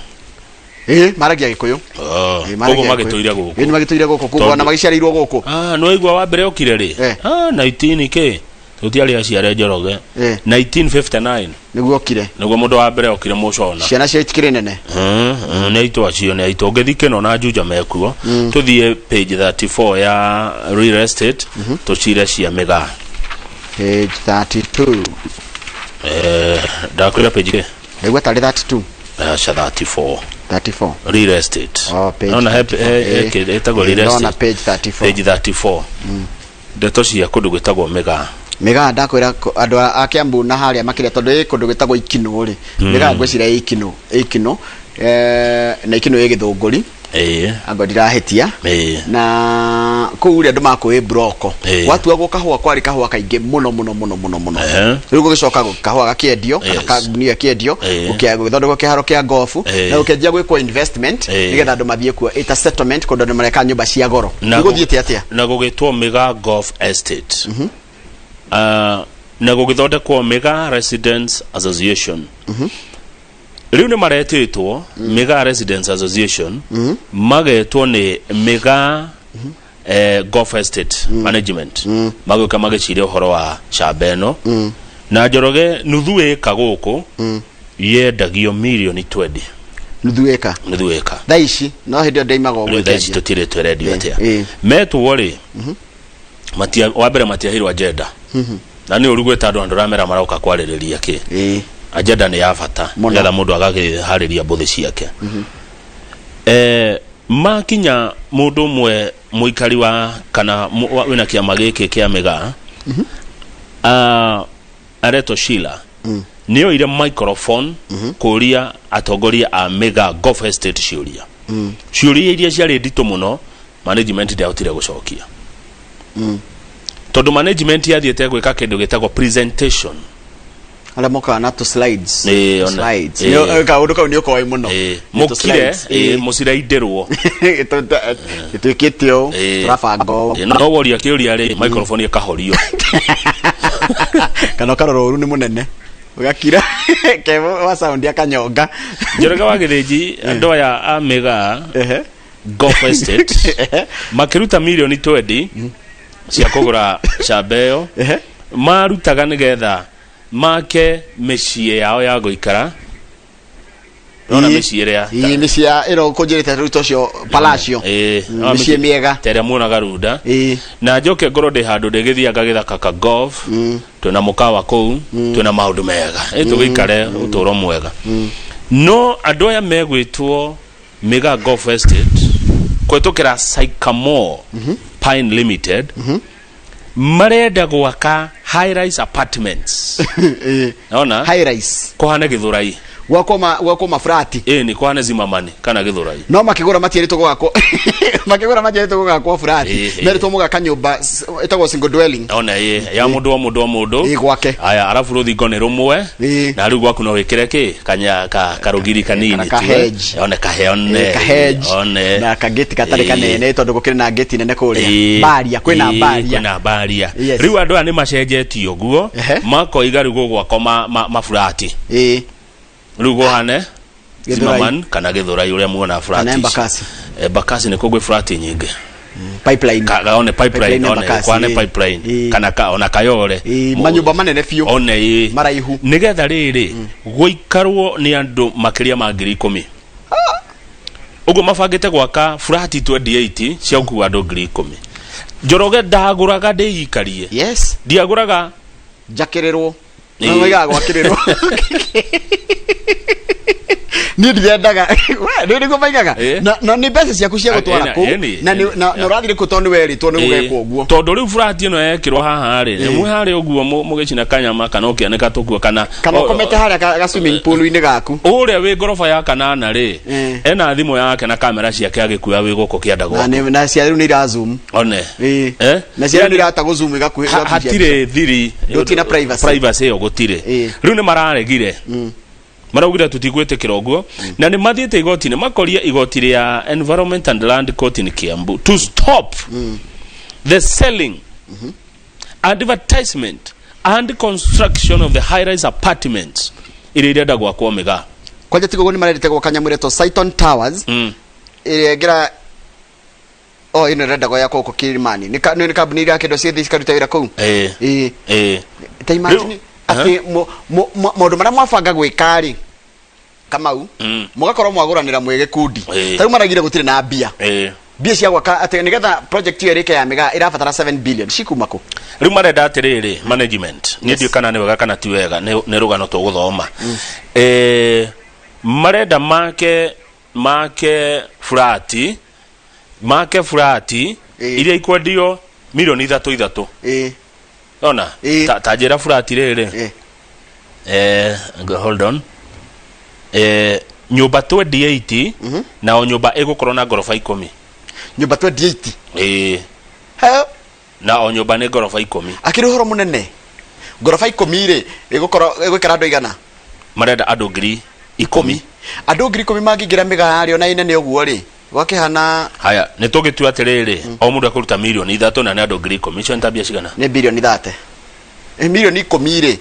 Ĩ, maragia Gĩkũyũ. Oh, Ĩ, maragia koguo Gĩkũyũ. magĩtũire gũkũ. Ĩ, nĩ magĩtũire gũkũ, koguo Tondũ ona magĩciarĩirwo gũkũ. Ah, nĩ waigua wa mbere okire rĩ? Ah, 19 kĩ? Tũtiarĩ aciare Njoroge. 1959. Nĩguo okire. Nĩguo mũndũ wa mbere okire Mũcona. Ciana cia itikĩrĩ nene. Nĩ aitũ acio, nĩ aitũ. Ũngĩthiĩ Kĩno na Juja mekuo. Tũthiĩ page 34 ya real estate, tũcire cia mĩgaa. Page 32. Ndakwĩra page kĩ? Ndaigua tarĩ 32. Aca, 34. 34. Real estate. Oh, page Nona he 34. ĩtagwo real Ndona estate. page 34. Page 34. Ndeto cia kũndũ gwĩtagwo mĩgaa. Mĩgaa ndakwĩra andũ a Kiambu na harĩa makĩria tondũ ĩ kũndũ gwĩtagwo Ikinũ rĩ. Mĩgaa ngwĩciria ĩ Ikinũ, ĩ Ikinũ. Na Ikinũ ĩ Gĩthũngũri. Anga ndirahĩtia. Na kũu rĩ andũ makũĩ mburoko. Gwatuagwo kahũa, kwarĩ kahũa kaingĩ mũno mũno mũno mũno mũno. Rĩu gũgĩcoka kahũa gakĩendio kana kambuni ĩyo ĩkĩendio, gũgĩthondekwo kĩharo kĩa golf, na gũkĩanjia gwĩkwo investment nĩgetha andũ mathiĩ kuo ĩta settlement, kũndũ andũ mareka nyũmba cia goro. Na Gũthiĩte atĩa? Na gũgĩtwo Mĩgaa Golf Estate. Na gũgĩthondekwo Mĩgaa Residents Association. Rĩu nĩ maretĩtwo Mĩgaa Residents Association, magetwo nĩ Mĩgaa Golf Estate Management, magĩũka magĩciria ũhoro wa camba ĩno. Na Njoroge, nuthu ĩka gũkũ yendagio mirioni 20. Nuthu ĩka? Nuthu ĩka. Thaa ici no hĩndĩ ĩyo ndĩimaga ũguo Rĩu thaa ici ĩkĩendio. tũtirĩ twerendio atĩa. Metwo rĩ, matia wa mbere matiaheirwo agenda. Na nĩ ũru gwĩta andũ, andũ ramera maroka kwarĩrĩria kĩ. Agenda nĩ ya bata Mũno. nĩgetha mũndũ agakĩharĩria mbũthĩ ciake. Makinya mũndũ ũmwe mũikari wa kana wĩna kĩama gĩkĩ kĩa mĩgaa, aretwo Sheila, nĩ oire microphone kũria atongoria a Mĩgaa Golf Estate ciũria, ciũria iria ciarĩ nditũ mũno management ndĩahotire gũcokia. Tondũ management yathiĩte gwĩka kĩndũ gĩtagwo presentation. Arĩa mokaga na tũ slides. Ĩĩ, Tũ ona. slides. Ĩĩ. Kaũndũ kau nĩ ũkoĩ mũno. Nĩ tũ Mũkire slides. ĩĩ, mũciraindĩrwo. Tũĩkĩte ũũ, tũrabanga ũũ. Ĩĩ, no woria kĩũria rĩ, microphone ĩkahorio. Kana ũkarora ũru nĩ mũnene ũgakira ke wa sound akanyonga. Njoroge wa Gĩthĩnji, andũ aya a Mĩgaa Golf Estate makĩruta mirioni 20 cia kũgũra camba ĩyo, marutaga nĩgetha make mĩciĩ yao ya gũikara. Nona mĩciĩ ĩrĩa Ĩĩ, mĩciĩ ya ĩno kũnjĩrĩte rĩu tocio palacio. Ĩĩ, nona Mĩciĩ mĩega. Ta ĩrĩa muonaga Runda. Na njoke ngorwo ndĩ handũ ndĩgĩthianga gĩthaka ka golf, twĩna mũkawa kũu, twĩna maũndũ mega, ĩ tũgĩikare ũtũũro mwega. No andũ aya megwĩtwo Mĩgaa Golf Estate kũhetũkĩra Sycamore Pine Limited marenda gwaka high rise apartments. Ona high rise kũhane Gĩthũrai. Gwakwo ma gwakwo mafurati. Ĩĩ, nĩ kũhane Zimmerman kana Gĩthũrai. No makĩgũra matierĩtwo gwakwo, makĩgũra matierĩtwo gũgakwo furati. Merĩtwo mũgaka nyũmba ĩtagwo single dwelling. Ona ĩ ya mũndũ o mũndũ o mũndũ. Ĩ, gwake. Aya, arabu rũthingo nĩ rũmwe. Na rĩu gwaku no wĩkĩre kĩ kanya ka karũgiri kanini. Kana ka tu, eh. hedge. One kahe one. Ĩ, ka hedge. One. Na kageti gatarĩ Ĩ. kanene tondũ gũkĩrĩ na ngeti nene kũrĩa. Ĩ, Mbaria, kwĩna ĩ, mbaria. Kwĩna mbaria. Yes. Rĩu andũ aya nĩ macenjetie ũguo, makoiga rĩu gũgwakwo maburati. Rĩu gũhane Gĩthũrai. Zimmerman kana Gĩthũrai ũrĩa muona flat Kana ici. Embakasi. Embakasi nĩ kũu gwĩ flat nyingĩ. Pipeline. Ka, one pipeline, Pipeline one Embakasi, kwane ĩ. pipeline kana ka, ona Kayole. Manyũmba manene biũ. One ĩ. Maraihu. Nĩgetha rĩrĩ gũikarwo nĩ andũ makĩria ma 10,000. Ũguo mabangĩte gwaka furati 28 cia gũkua andũ 10,000. Njoroge, ndagũraga ndĩikarie. Yes. Ndiagũraga njakĩrĩrwo. Ĩĩ. Maigaga gwakĩrĩrwo. Niĩ ndirendaga. We, nĩ nĩguo maigaga. Na nĩ mbeca ciaku cia gũtwara Ĩna- kũu. ĩni, Na ĩni, na ũrathire kũ tondũ nĩ werĩtwo nĩ gũgekwo ũguo. Tondũ rĩu furati ĩno yekĩrwo haha rĩ, nĩ mwĩ harĩa ũguo mũgĩcina kanyama kana ũkĩanĩka tũkuo kana Kana ũkomete harĩa ga swimming pool-inĩ gaku. Ũrĩa wĩ ngoroba ya kanana rĩ, ena thimũ yake na kamera ciake agĩkuoya wĩ gũkũ kĩanda Na gwaku. na cia rĩu nĩ ira zoom. One. Eh? Na cia rĩu nĩ irahota gũ zoom igakuhĩ. Hatirĩ thiri. Gũtirĩ na privacy. Privacy ĩyo gũtirĩ. Rĩu nĩ mararegire, maraugire tũtigwĩtĩkĩra ũguo, na nĩ mathiĩte igoti-inĩ, makoria igoti rĩa Environment and Land Court in Kiambu to stop the selling, advertisement and construction of the high rise apartments iria irenda gwakwo Mĩgaa. Kwanja tiga ũguo, nĩ marendete gwaka nyamũ ĩretwo Cyton Towers ĩrĩa ĩngĩra o ĩno ĩrenda gwaka gũkũ Kilimani. Nĩ kambuni iria kĩndũ ciĩthĩ cikaruta wĩra kũu. Ĩĩ. Ĩĩ. Ta imagine atĩ maũndũ marĩa mwabanga gwĩka rĩ, Kamau, mũgakorwo mwagũranĩra mwĩ gĩkundi. Ta rĩu maragire gũtirĩ na mbia. Mbia cia gwaka atĩ nĩgetha project ĩyo ĩrĩke ya Mĩgaa ĩrabatara 7 billion cikuma kũ? Rĩu marenda atĩrĩrĩ, management, niĩ ndiũĩ kana nĩ wega kana ti wega, nĩ rũgano tũgũthoma. Marenda make furati iria ikwendio milioni ithatũ ithatũ. Ona ta njĩra furati rĩrĩ, hold on, nyũmba 28, na o nyũmba ĩgũkorwo na ngoroba 10. Nyũmba 28? Ĩĩ, na o nyũmba nĩ ngoroba 10. Akĩrĩ ũhoro mũnene, ngoroba 10 rĩ, ĩgũkorwo ĩgũikara andũ aigana? Marenda andũ 10,000. Andũ 10,000 mangĩingĩra Mĩgaa rĩ, ona ĩnene ũguo rĩ, gwakĩhana Haya, nĩ tũgĩtua atĩrĩrĩ, o mũndũ akũruta mirioni 3 na nĩ andũ 10,000, icio nĩ ta mbia cigana? Nĩ birioni 30. Mirioni 10 rĩ,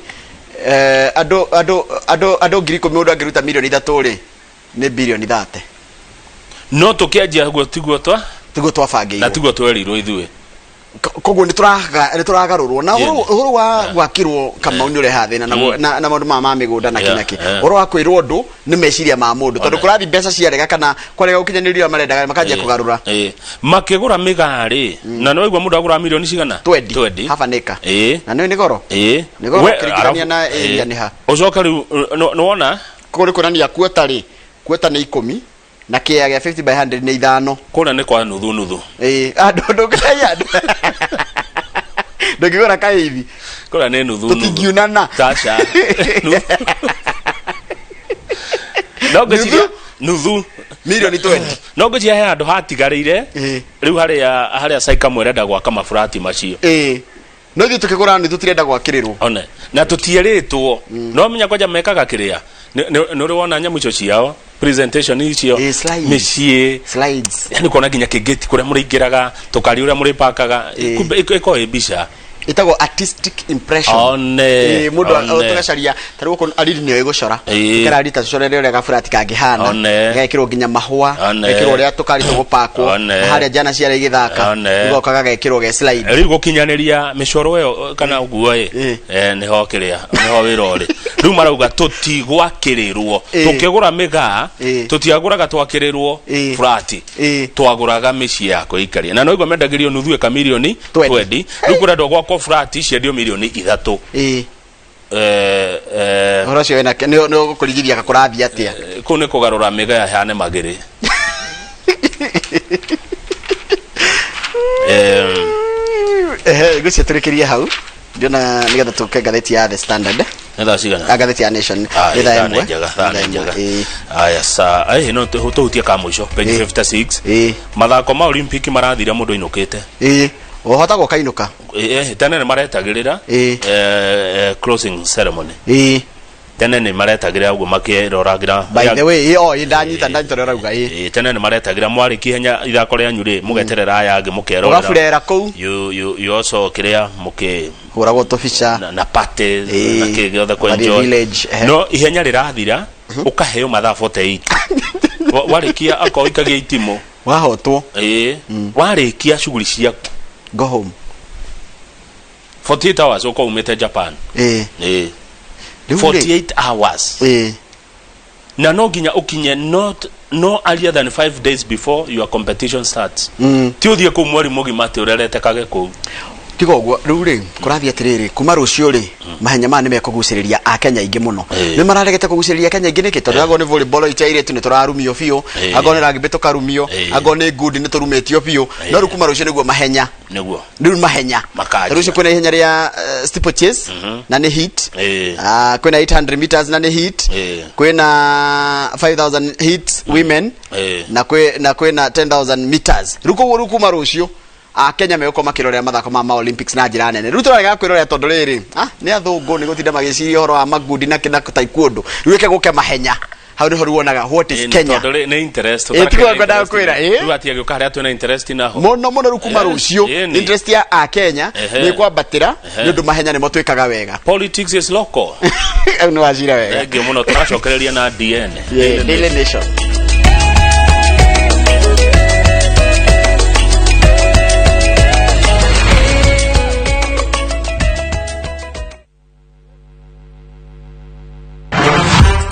andũ 10,000, mũndũ angĩruta mirioni 3 rĩ, nĩ birioni 30. No tũkĩanjia guo tiguo twa tiguo twabangĩirwo. Na tiguo twerirwo ithuĩ. Koguo nĩ tũragarũrwo na ũhoro wa gwakĩrwo, Kamau, nĩ ũrehaga thĩna na maũndũ maya ma mĩgũnda na kĩ na kĩ. Ũhoro wa kwĩrwo ũndũ nĩ meciria ma mũndũ, tondũ kũrathiĩ mbeca ciarega kana kwarega gũkinyanĩrio ũrĩa marendaga, makanjia kũgarũra. Ĩĩ. Makĩgũra Mĩgaa rĩ, na nĩ waigua mũndũ agũra milioni cigana? 20. Half an acre. Ĩĩ. Na nĩ goro. Ĩĩ. Nĩ goro ũkĩringithania na area nĩ ha. Ũcoke rĩu nĩ wona. Koguo nĩ kuonania kuota rĩ, kuota nĩ 10 na kĩea gĩa 50 by 100 nĩ ithano. Kũrĩa nĩ kwa nuthu nuthu. Ĩĩ, andũ ndũngĩrĩa andũ ndũngĩgũra kaithi. Kũrĩa nĩ nuthu nuthu. Tũtingiunana. Taca. No ngwĩciria nuthu milioni 20. No ngwĩciria he handũ hatigarĩire rĩu harĩa Sycamore ĩrenda gwaka maburati macio. Ĩĩ. No ithuĩ tũkĩgũra nĩ tũtirenda gwakĩrĩrwo. One na tutierĩtwo no menya kwanja mekaga kĩrĩa nĩ ũrĩ wona nyamũ icio ciao presentation icio mĩciĩ slides, yani kuona nginya kĩngĩti kũrĩa mũrĩingĩraga tũkari ũrĩa mũrĩpakaga, kumbe ĩkoragwo ĩ mbica. Ĩtagwo artistic impression. One. Mũndũ One. tũgacaria ta rĩu gũkũ ariri nĩyo ĩgũcora, tũkerari ta tũcorere ũrĩa gaburati kangĩhana, One. gagekĩrwo nginya mahũa, One. gekĩrwo ũrĩa tũkari tũgũpakwo, One. na harĩa njana ciarĩa igĩthaka, One. igoka gagekĩrwo ge slide. Rĩu gũkinyanĩria mĩcoro ĩyo kana ũguo ĩ nĩho kĩrĩa nĩho wĩra ũrĩ. Rĩu marauga tũtigwakĩrĩrwo. Tũkĩgũra mĩgaa tũtiagũraga twakĩrĩrwo burati, twagũraga mĩciĩ ya kwĩikaria, na noigua mendagĩrio nuthu ĩka mirioni 20. Rĩu kũrendwo gwakwo burati ciendio mirioni 3. Ũhoro ũcio wĩna nĩ ũgũkũrigithia kũrathiĩ atĩa. Kũu nĩ kũgarũra mĩgaa yahane magĩrĩ. Ehe, ngwĩciria tũrĩkĩrie hau, ndiona nĩgetha tũke ngathĩti ya The Standard. Nĩ thaa cigana? Ah, ngathĩti ya Nation. Ah, nĩ thaa thaa 1. Nĩ njega, thaa Nĩ nĩ njega. 1. Aya, sa ai no tũhutie ka mũico, page 56, mathako ma Olympic marathira mũndũ ainũkĩte. Ĩĩ, ũhota gũkainũka. Tene nĩ maretagĩrĩra closing ceremony. Tene nĩ maretagĩrĩra ũguo makĩroragĩra. By the way, ĩĩ, oh, ĩĩ, ndanyita ndanyita ũrĩa ũrauga, ĩĩ. Tene nĩ maretagĩra mwarĩkia ihenya ithako rĩanyu rĩ, mũgeterera aya angĩ mũkerorera. Ũgaburera kũu. You also kĩrĩa mũkĩ hũragwo tũbica na party na kĩ gĩothe kũ Ũgathiĩ enjoy. village, ehe. No ihenya rĩrathira ũkaheo mathaa 48. Warĩkia akorwo ikagia itimũ wahotwo. Ĩĩ, warĩkia shughuli ciaku, go home. 48 hours ũkorwo umĩte Japan. Ĩĩ. Rĩu rĩ- 48 hours. Na no nginya ũkinye not no earlier than 5 days before your competition starts. Ti ũthiĩ kũu mweri mũgima atĩ ũrerete kage kũu. Tiga ũguo, rĩu rĩ kũrathiĩ atĩrĩrĩ, kuma rũciũ rĩ, mahenya maya nĩ mekũgucĩrĩria akenya aingĩ mũno. Nĩ mararegete kũgucĩrĩria akenya aingĩ nĩkĩ? Tondũ angorwo nĩ volleyball itũ ya airĩtu nĩ tũrarumio biũ, angorwo nĩ rugby tũkarumio, angorwo nĩ ngundi nĩ tũrumĩtio biũ, no rĩu kuma rũciũ nĩguo mahenya. Nĩguo. Rĩu mahenya. Makanjia. Rũciũ kwĩna ihenya rĩa steeplechase na nĩ heat. Ah, kwĩna 800 meters na nĩ heat. Kwĩna 5000 heats women na kwĩna 10,000 meters. Rĩu koguo rĩu kuma rũciũ akenya megũkorwo makĩrorera mathako ma Olympics na njĩra nene. Rĩu tũrarega kwĩrorera tondũ rĩrĩ, nĩ athũngũ nĩ gũtinda magĩciria ũhoro wa magundi na kĩna taekwondo. Rĩu ĩke gũke mahenya, hau nĩho rĩu wonaga what is Ĩĩ, Kenya. Tondũ rĩ, nĩ interest. Ĩĩ, tiguo ngwendaga kwĩra, ĩĩ. Rĩu ati agĩũka harĩa twĩna interest naho. Mũno mũno rĩu kuma rũciũ ĩĩ, interest ya akenya nĩ kwambatĩra nĩ ũndũ mahenya nĩmo twĩkaga wega. Politics is local. Hau nĩ wacira wega. Thengiũ mũno, tũracokereria na DN. Yeah, Daily Nation.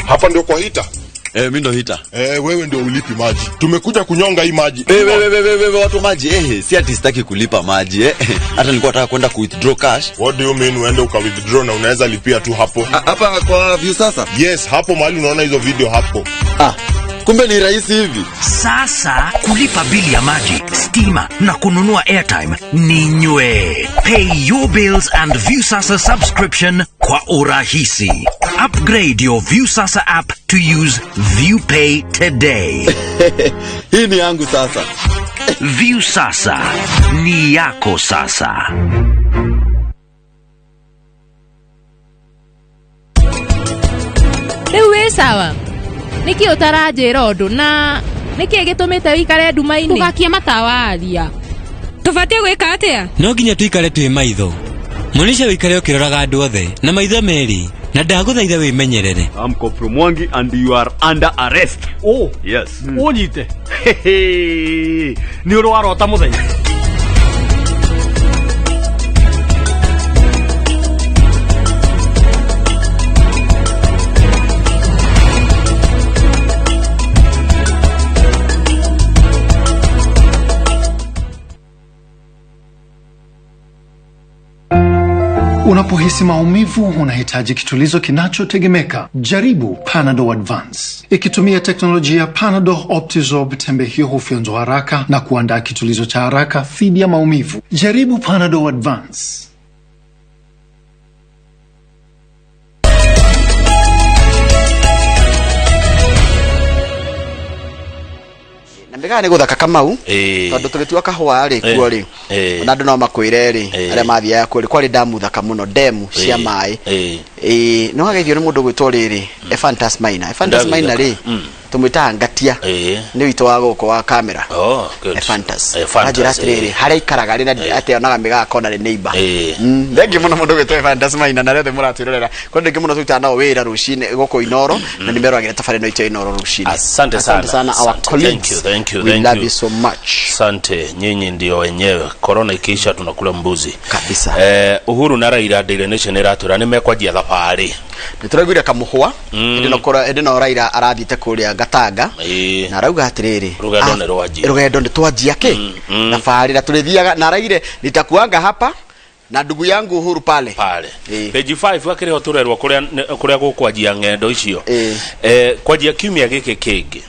Hapa ndio kwa hita. Mimi ndo hita. Wewe ndio ulipi maji. Tumekuja kunyonga hii maji. Wewe watu maji, si ati sitaki kulipa maji Hata nilikuwa nataka kwenda ku withdraw cash. What do you mean uende uka withdraw na unaweza lipia tu hapo? Hapa kwa Viusasa? Yes, hapo mahali unaona hizo video hapo. Kumbe ni rahisi hivi. Sasa kulipa bili ya maji, stima na kununua airtime ni nywe. Pay your bills and Viusasa subscription kwa urahisi. Upgrade your Viusasa app to use ViewPay today. Hii ni yangu sasa. Viusasa ni yako sasa. Rĩu wĩ sawa, nĩkĩ ũtaranjĩra ũndũ, na nĩkĩ gĩtũmĩte wĩikare nduma-inĩ? Tũgakie matawa aria. Tũbatiĩ gwĩka atĩa? No nginya tũikare twĩ maitho. Monisha, wĩikare ũkĩroraga andũ othe na maitho merĩ, na ndagũthaitha wĩmenyerere. I'm Corporal Mwangi and you are under arrest. Oh. Yes. Ũnyite. Nĩ ũrĩ warota mũthenya. Unapohisi maumivu, unahitaji kitulizo kinachotegemeka. Jaribu Panadol Advance. Ikitumia teknolojia ya Panadol Optizorb, tembe hiyo hufyonzwa haraka na kuandaa kitulizo cha haraka dhidi ya maumivu. Jaribu Panadol Advance. Na Mĩgaa nĩ gũthaka Kamau. Ĩĩ. Tondũ tũgĩtua kahũa rĩ Ĩĩ. kuo rĩ, Ĩĩ. ona andũ no makwĩre rĩ, Ĩĩ. arĩa mathiaga kuo rĩ, kwarĩ ndamu thaka mũno, ndemu cia Ĩĩ. maĩ. Ĩĩ. Ĩĩ, nĩ wageithio nĩ mũndũ ũgwĩtwo rĩrĩ, Ephantus Maina. Ephantus Maina rĩ, tũmwĩtaga ngatia. Ĩĩ. Nĩ witũ wa gũkũ wa kamera. Oh, good. Ephantus. Ephantus, Anjĩra atĩrĩrĩ, ĩĩ. harĩa aikaraga rĩ, atĩ onaga mĩgaa kona nĩ neighbor. Ĩĩ. Thengiũ mũno mũndũ ũgwĩtwo Ephantus Maina na arĩa othe mũratwĩrorera. Kwĩ andũ aingĩ mũno tũrutaga nao wĩra rũcinĩ gũkũ Inoro, na nĩ meroragĩra tabarĩra ĩno itũ ya Inoro rũcinĩ. Asante Asante sana. sana our Asante. colleagues. Thank you, thank you, We thank love you. you so much. Asante, nyinyi ndio wenyewe. Corona ikiisha tunakula mbuzi. Kabisa. Uhuru na Raila Daily Nation ĩratwĩra nĩ mekwanjia thabarĩ. Nĩ tũraiguire kamũhwa hĩndĩ ĩno hĩndĩ ĩno Raila arathiĩte kũrĩa Gatanga na arauga atĩrĩrĩ, Rũgendo "Ah, nĩ rwanjia." Rũgendo nĩ twanjia kĩ thabarĩ na tũrĩthiaga, na araugire nitakuanga hapa na ndugu yangu Uhuru pale pale. Page 5 akĩrĩho tũrerwo kũrĩa gũkwanjia ng'endo icio. Kwanjia kiumia gĩkĩ kĩngĩ,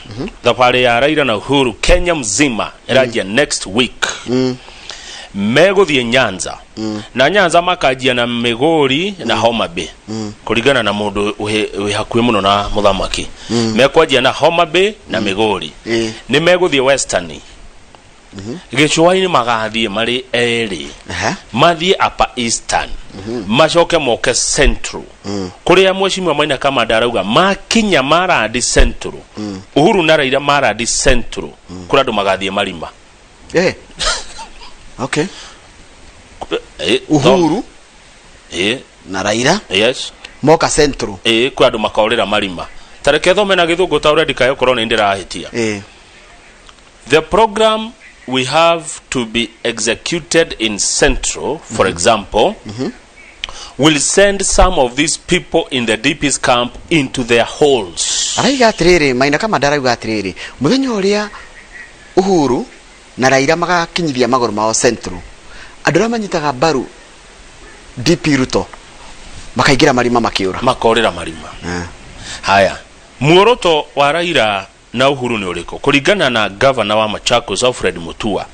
thabarĩ ya Raila na Uhuru Kenya mzima ĩranjia next week. Megũthiĩ Nyanza, na Nyanza makanjia na Migori na Homa Bay, kũringana na mũndũ wĩ hakuhĩ mũno na mũthamaki. Mekwanjia na Homa Bay na Migori, nĩ megũthiĩ Western, gĩcũa-inĩ magathiĩ marĩ erĩ, mathiĩ Upper Eastern, macoke moke Central, kũrĩa mheshimiwa Maina Kamanda arauga makinya marandi Central, Uhuru na Raila marandi Central, kũrĩa andũ magathiĩ marima. Okay. Uhuru Tom. Na Raila Yes. Moka Central. Kwĩ andũ makorĩra marima. Tareke thome na gĩthũngũ ta ũrĩa ndikae ũkorwo nĩ ndĩrahĩtia. The program we have to be executed in Central, for example, will send some of these people in the DP's camp into their holes. Araiga atĩrĩrĩ, Maina Kamanda arauga atĩrĩrĩ, mũthenya ũrĩa Uhuru na Raila magakinyithia magũrũ mao Central, andũ arĩa manyitaga mbaru DP Ruto makaingĩra marima makĩũra. Makorĩra marima. Haya, muoroto wa Raila na Uhuru nĩ ũrĩkũ? Kũringana na governor wa Machakos Alfred Mutua,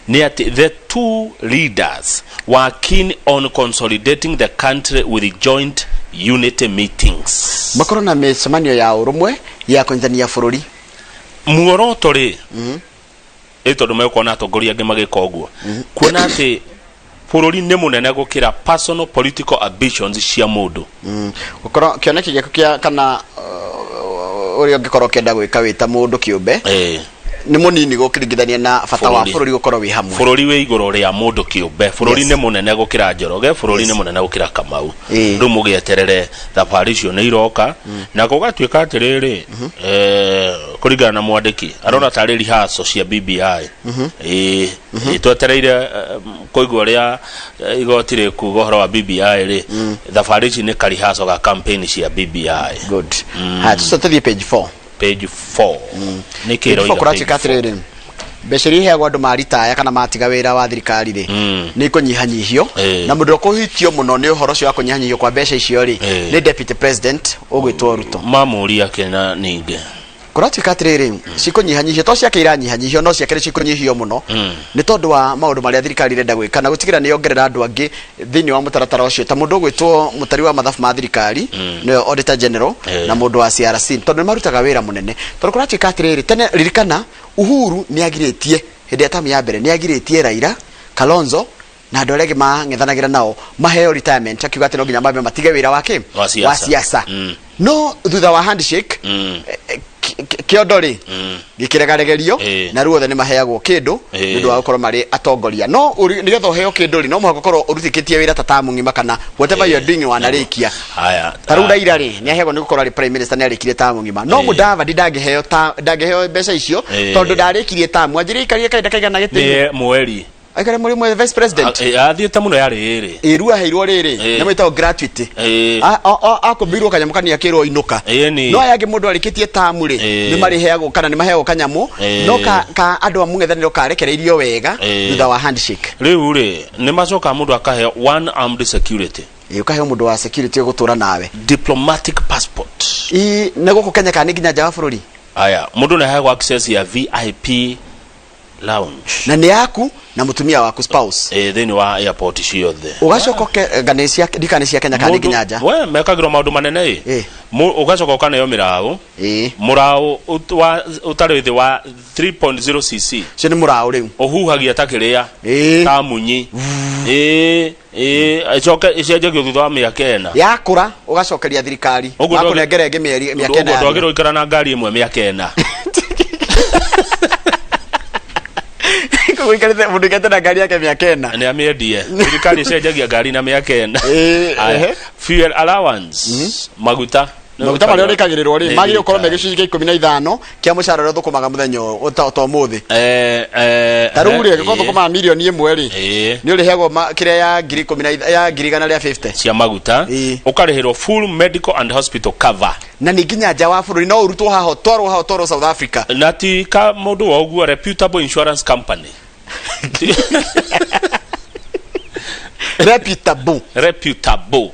nĩ atĩ the two leaders were keen on consolidating the country with joint unity meetings. Makorwo na mĩcemanio ya ũrũmwe ya kũnyitania bũrũri. Muoroto rĩ, ĩ tondũ megũkorwo na atongoria angĩ magĩka ũguo, kuona atĩ bũrũri nĩ mũnene gũkĩra personal political ambitions cia mũndũ. Gũkorwo kĩoneki gĩaku kĩa kana ũrĩa ũngĩkorwo ũkĩenda gwĩka wĩ ta mũndũ kĩũmbe nĩ mũnini gũkĩringithania na bata wa Bũrũri. bũrũri gũkorwo wĩ hamwe. Bũrũri wĩ igũrũ rĩa mũndũ kĩũmbe. Bũrũri nĩ mũnene gũkĩra Njoroge, bũrũri nĩ mũnene gũkĩra Kamau. Rĩu mũgĩeterere thabarĩ icio nĩ iroka, na gũgatuĩka atĩrĩrĩ, kũringana na mwandĩki arona tarĩ rehearsal cia BBI. Ĩĩ, twetereire kũigua ũrĩa igoti rĩkuga ũhoro wa BBI rĩ, thabarĩ ici nĩ ka rehearsal ga campaign cia BBI. Good. Haya, tũcoke tũthiĩ page 4. Page 4 nĩ Page kĩroiga? 4 kũratuĩka atĩrĩrĩ, mbeca iria iheagwo andũ maritaya kana matiga wĩra wa thirikari rĩ, nĩ ikũnyihanyihio, na mũndũ ũrĩa ũkũhutio mũno nĩ ũhoro ũcio wa kũnyihanyihio kwa mbeca icio rĩ, nĩ deputy president ũgwĩtwo Ruto. Mamũria kena ningĩ. Kũratuĩka atĩrĩrĩ, cikũnyihanyihio to ciake iranyihanyihio, no ciake nĩ cikũnyihio mũno nĩ tondũ wa maũndũ marĩa thirikari ĩrenda gwĩka na gũtigĩra nĩ yongerera andũ angĩ thĩinĩ wa mũtaratara ũcio, ta mũndũ ũgwĩtwo mũtari wa mathabu ma thirikari, nĩwe auditor general, na mũndũ wa CRC, tondũ nĩ marutaga wĩra mũnene. Tondũ kũratuĩka atĩrĩrĩ, tene ririkana Uhuru nĩ agirĩtie hĩndĩ ya tamu ya mbere, nĩ agirĩtie Raila, Kalonzo na andũ arĩa angĩ mang'ethanagĩra nao maheo retirement, akiuga atĩ no nginya mambe matige wĩra wa kĩ? Wa siasa. Wa siasa. No thutha wa handshake, kĩondo rĩ gĩkĩregaregerio, na rĩu othe nĩ maheagwo kĩndũ nĩ ũndũ wa gũkorwo marĩ atongoria. No nĩgetha ũheo kĩndũ rĩ, no mũhaka ũkorwo ũrutĩkĩtie wĩra ta tamu ng'ima kana whatever you are doing wanarĩkia. Haya. Ta rĩu Raila rĩ, nĩ aheagwo nĩ gũkorwo arĩ prime minister, nĩ arĩkirie tamu ng'ima, no Mudavadi ndangĩheo mbeca icio tondũ ndarĩkirie tamu, anjĩrĩ aikarire kahinda kaigana gĩtĩ-inĩ? Nĩ mweri. Aikare mũrĩ mwe vice president. Athiĩte mũno yarĩ ĩrĩ. Ĩru aheirwo rĩrĩ, nĩ mwĩtagwo gratuity. Akũmbĩirwo kanyamũ kanini akĩrwo inũka. Ĩni. No aya angĩ mũndũ arĩkĩtie tamu rĩ, nĩ marĩheagwo kana nĩ maheagwo kanyamũ, no ka andũ a mũng'ethanĩro karekereirio wega thutha wa handshake. Rĩu rĩ, nĩ macokaga mũndũ akaheo one armed security. Ũkaheo mũndũ wa security ũgũtũra nawe. Diplomatic passport. Nĩ gũkũ Kenya kana nĩ nginya nja wa bũrũri? Aya, mũndũ nĩ aheagwo access ya VIP Lounge. Na nĩ yaku na mũtumia waku, spouse. Ĩ, thĩinĩ wa airport ciothe. Ũgacoka ũke nĩ cia ndikana nĩ cia Kenya kana nĩ nginya nja. We mekagĩrwo maũndũ manene ĩ. Ũgacoka ũkaneo mĩraũ. Mũraũ ũtarĩ thĩ wa 3.0 cc. Cio nĩ mũraũ rĩu. Ũhuhagia ta kĩrĩa, ta munyi. Ĩ ĩ, ĩcoke ĩcenjagio thutha wa mĩaka 4. Yakũra ũgacokeria thirikari. Ũguo Makũnengera ĩngĩ mĩeri mĩaka ũguo 4. Ndwagĩrĩirwo gũikara na ngari ĩmwe mĩaka 4. Gũikarĩte mũndũ ũikarĩte na ngari yake mĩaka 4. Nĩ amĩendie. Thirikari ĩcenjagia ngari na mĩaka 4. Aya. Fuel allowance, maguta. Maguta marĩa ũrĩkagĩrĩrwo rĩ Nĩ magĩrĩirwo gũkorwo me thirikari. gĩcunjĩ kĩa 15 kĩa mũcara ũrĩa ũthũkũmaga mũthenya ũyũ ta ũmũthĩ. Ta rĩu rĩ, angĩkorwo thũkũmaga mirioni 1 rĩ, nĩ ũrĩheagwo kĩrĩa ya ngiri ikũmi na ya 150,000. Cia maguta, ũkarĩhĩrwo full medical and hospital cover. Na nĩ nginya nja wa bũrũri, no ũrutwo haha ũtwarwo haha ũtwarwo South Africa. Na ti ka mũndũ wa ũguo, reputable insurance company. Reputable. Reputable,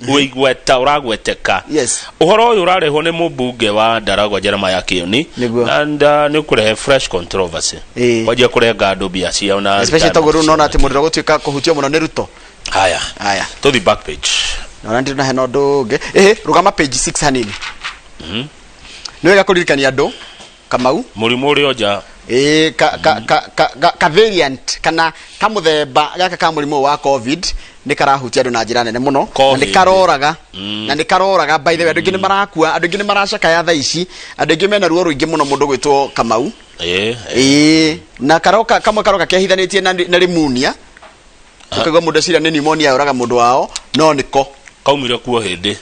wĩigweta ũragweteka. Yes. Ũhoro ũyũ ũrarehwo nĩ mũmbunge wa Ndaragwa Jeremiah Kioni. And nĩ ũkũrehe fresh controversy, kwanjia kũrenga andũ mbia ciao na Especially retirement. toguo rĩu nona atĩ mũndũ ũrĩa gũtuĩka kũhutio mũno nĩ Ruto. Haya. Haya. Tũthi back page. Ona ndĩ na hena ũndũ ũngĩ. Ĩhĩ, rũgama page 6 hanini. Nĩ wega kũririkania andũ, Kamau, Mũrimũ ũrĩ o nja. Ĩĩ, ka, ka, ka, ka, ka, ka variant kana kamũthemba gaka ka mũrimũ wa COVID nĩ karahutia andũ na njĩra nene mũno na nĩ Covid. karoraga, na nĩ karoraga. By the way, andũ aingĩ nĩ marakua, andũ aingĩ nĩ maracakaya thaa ici, andũ aingĩ mena ruo rũingĩ mũno mũndũ gwĩtwo Kamau. Ĩĩ, na karoka kamwe karoka kehithanĩtie na pneumonia, ũkaigua mũndũ eciria nĩ pneumonia yoraga mũndũ wao, no nĩko. Kaumire kuo hĩndĩ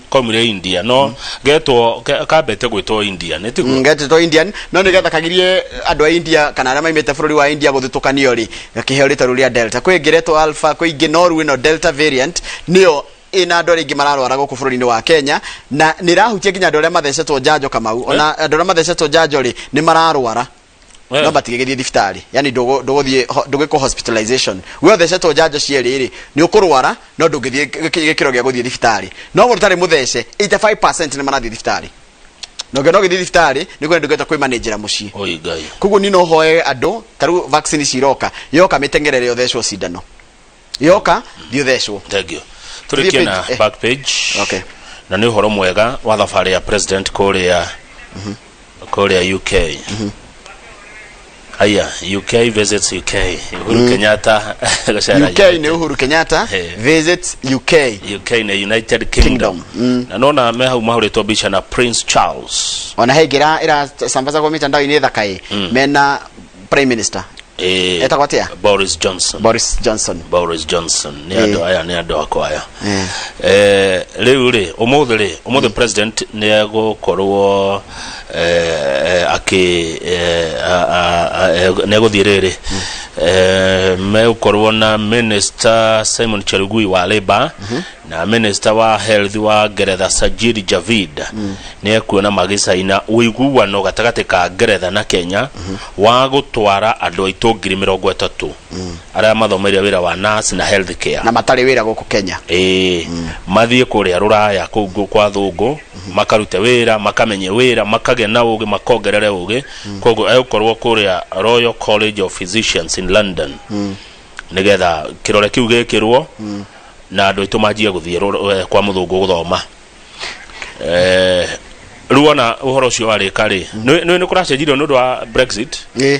kaumire India, no getwo kambete gwĩtwo India nĩ tiguo? Getĩtwo Indian, no nĩgetha kagirie andũ a India kana arĩa maimĩte bũrũri wa India gũthutũkanio rĩ, gakĩheo rĩtwa rĩu rĩa Delta. Kwĩ ĩngĩ ĩretwo Alpha, kwĩ ingĩ, no rĩu ĩno Delta variant nĩyo ĩna andũ arĩa aingĩ mararwara gũkũ bũrũri-inĩ wa Kenya, na nĩ ĩrahutia nginya andũ arĩa mathecetwo njanjo, Kamau. Ona andũ arĩa mathecetwo njanjo rĩ, nĩ mararwara, no matigĩgĩthiĩ thibitarĩ, yani ndũgũthiĩ ndũgĩkwo hospitalization. We ũthecetwo njanjo cierĩ rĩ, nĩ ũkũrwara no ndũngĩthiĩ gĩkĩro gĩa gũthiĩ thibitarĩ, no mũndũ ũtarĩ mũthece 85% nĩ marathiĩ thibitarĩ, na ũngĩona ũgĩthiĩ thibitarĩ nĩ kuona ndũngĩhota kwĩmanĩnjĩra mũciĩ. Oi Ngai. Koguo ni no hoe andũ, ta rĩu vaccine ici iroka, yoka mĩteng'erere ũthecwo cindano, yoka thiĩ ũthecwo. Thank you. Tũrĩkie na back page. Okay. Na nĩ ũhoro mwega wa thabarĩ ya president kũrĩa UK. Aya, UK visits UK, Uhuru Kenyatta gũcera. UK nĩ Uhuru Kenyatta visits UK. UK nĩ United Kingdom. Na nona me hau mahũrĩtwo mbica na Prince Charles. Ona he ingĩ ĩracambacagwo mitandao-inĩ thaka ĩ, mena prime minister etagwo atĩa? Boris Johnson. Boris Johnson. Boris Johnson nĩ andũ aya, nĩ andũ akwa aya. Rĩu rĩ, ũmũthĩ president nĩ egũkorwo akĩ nĩ egũthiĩ rĩrĩ, megũkorwo na minister Simon Chelugui wa Labour na minister wa health wa Ngeretha Sajid Javid, nĩ ekuona magĩcaina ũiguano gatagatĩ ka Ngeretha na Kenya wa gũtwara andũ aitũ 30,000 arĩa mathomeire wĩra wa nurse na health care na matarĩ wĩra gũkũ Kenya. Ĩĩ, mathiĩ kũrĩa rũraya kũu kwa thũngũ, makarute wĩra, makamenye wĩra, makagĩa na ũgĩ, makongerere ũgĩ. Koguo egũkorwo kũrĩa Royal College of Physicians in London nĩgetha kĩrore kĩu gĩkĩrwo na andũ aitũ manjie gũthiĩ kwa mũthũngũ gũthoma. Rĩu ona ũhoro ũcio warĩka rĩ, nĩ nĩ kũracenjirio nĩ ũndũ wa Brexit. Ĩĩ.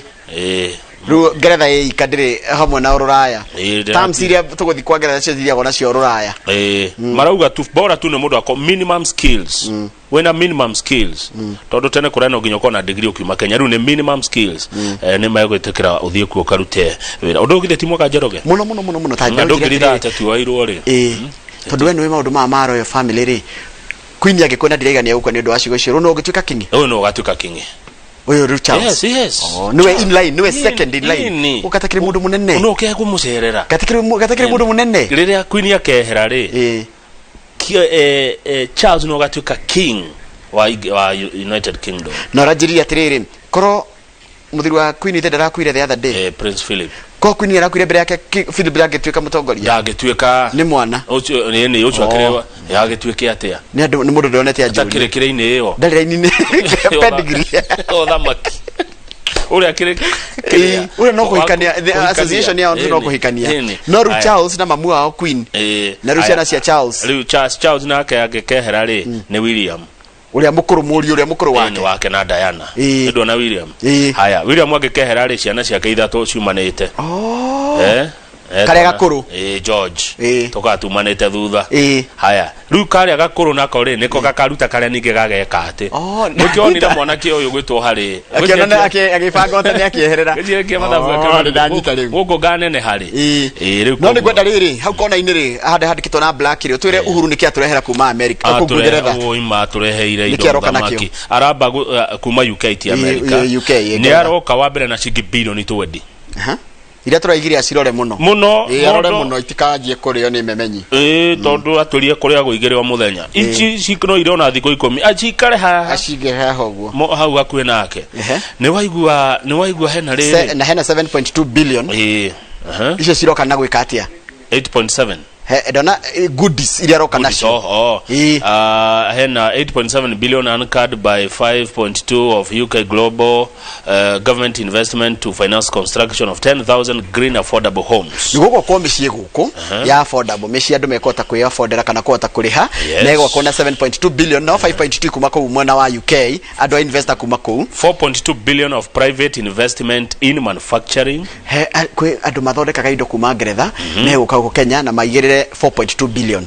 Rĩu Ngeretha ĩika ndĩrĩ hamwe na rũraya. Terms iria tũgũthiĩ kwa Ngeretha cio zithiagwo nacio rũraya. Ĩĩ, marauga tu bora tu nĩ mũndũ ako minimum skills, wĩna minimum skills, tondũ tene kũrĩa no nginya ũkorwo na degree ũkiuma Kenya, rĩu nĩ minimum skills. Nĩ megwĩtĩkĩra ũthiĩ kuo ũkarute wĩra. Ũndũ ũgithĩ ti mwega, Njoroge? Mũno mũno mũno mũno, ta andũ 3,000 tuoirwo rĩ. Ĩĩ, tondũ we nĩũĩ maũndũ maya ma royal family rĩ, queen angĩkuona ndĩraigania gũkua nĩ ũndũ wa ciugo icio, rĩu no ũngĩtuĩka king. Ũyũ no ũgatuĩka king. Ũyũ rĩu Charles? Yes. Oh, nĩwe in line, nĩwe second in line. Ĩni. Ũgatakĩrĩ mũndũ mũnene. No ũkĩae kũmũcerera. Gatakĩrĩ mũndũ mũnene. Rĩrĩa queen akehera rĩ, Charles no ũgatuĩka king wa United Kingdom. Na ũranjĩrire atĩrĩrĩ, korwo mũthuri wa queen ithe ndarakuire the other day, Prince Philip. Korwo queen arakuire mbere yake, Philip ndangĩtuĩka mũtongoria. Ndangĩtuĩka. Nĩ mwana. Ũcio nĩ ũcio. Oh. Akĩrĩ yagĩtuĩke atĩa? Nĩ andũ nĩ mũndũ ndonete anjũrie. Atakĩrĩ kĩrĩ-inĩ ĩyo. Ndarĩ raini-inĩ, pedigree. Ũthamaki. Ũrĩa kĩrĩ Ĩĩ, ũrĩa no kũhikania, the association yao no kũhikania. No rĩu Charles na mamu wao Queen, na rĩu ciana cia Charles. Rĩu Charles nake angĩkehera rĩ, nĩ William. Ũrĩa mũkũrũ, mũriũ ũrĩa mũkũrũ wake. Wake. Wake na Diana. Ĩĩ. Nĩ na William. Ĩĩ. Haya, William angĩkehera rĩ, ciana ciake ithatũ ciumanĩte. Eh? Eh, Karĩa twana- gakũrũ. Ĩĩ, George. Ĩĩ. Tũgatumanĩte thutha. Ĩĩ. Haya, rĩu karĩa gakũrũ nako rĩ, nĩko gakaruta karĩa ningĩ gageka atĩ. Oh, Nĩkĩo mwanake ũyũ gwĩtwo harĩ. Akĩona agĩbanga ũte nĩ akĩeherera. Gĩciria mathabu Oh, akĩona nĩ ndanyita rĩu. Gũkũ nganeneha rĩ. Ĩĩ. Ĩĩ, rĩu No nĩ koguo- ngwenda rĩrĩ hau kona-inĩ rĩ, handũ handĩkĩtwo na black rĩ, ũtwĩre Uhuru nĩkĩ atũrehera kuma America, kũu Ngeretha. Oima atũreheire Nĩkĩ indo aroka nakĩo? mũthamaki aramba kuma UK ti America. Ĩ, UK, ĩ, Nĩ Ngeretha. aroka wa mbere na ciringi bilioni 20. Aha. Iria tũraigire acirore mũno. Mũno. Ĩĩ, arore mũno. Mũno itikanjie kũrĩo nĩ memenyi. Ĩĩ, tondũ atũrie kũrĩa gũigĩrĩ o mũthenya ici no irĩ ona thikũ 10 acikare haha. Acige haha ũguo. Hau hakuhĩ nake. Nĩ waigua hena rĩrĩ. Na hena 7.2 billion. Ĩĩ, aha. Icio ciroka na gwĩka atĩa? 8.7. Ndona goodies iria aroka Goodies, nacio. oh. Hena 8.7 billion anchored by 5.2 of UK global government investment to finance construction of 10,000 green affordable homes. Nĩ gũgwakwo mĩciĩ gũkũ ya affordable, mĩciĩ andũ mekũhota kwĩ-affordera kana kũhota kũrĩha. Yes. Na ĩgwakwo na 7.2 billion, no 5.2 kuma kũu mwena wa UK, andũ a investor kuma kũu. 4.2 billion of private investment in manufacturing. He kwĩ andũ mathondekaga indo kuma Ngeretha, megũka gũkũ Kenya na maigĩrĩre 4.2 billion.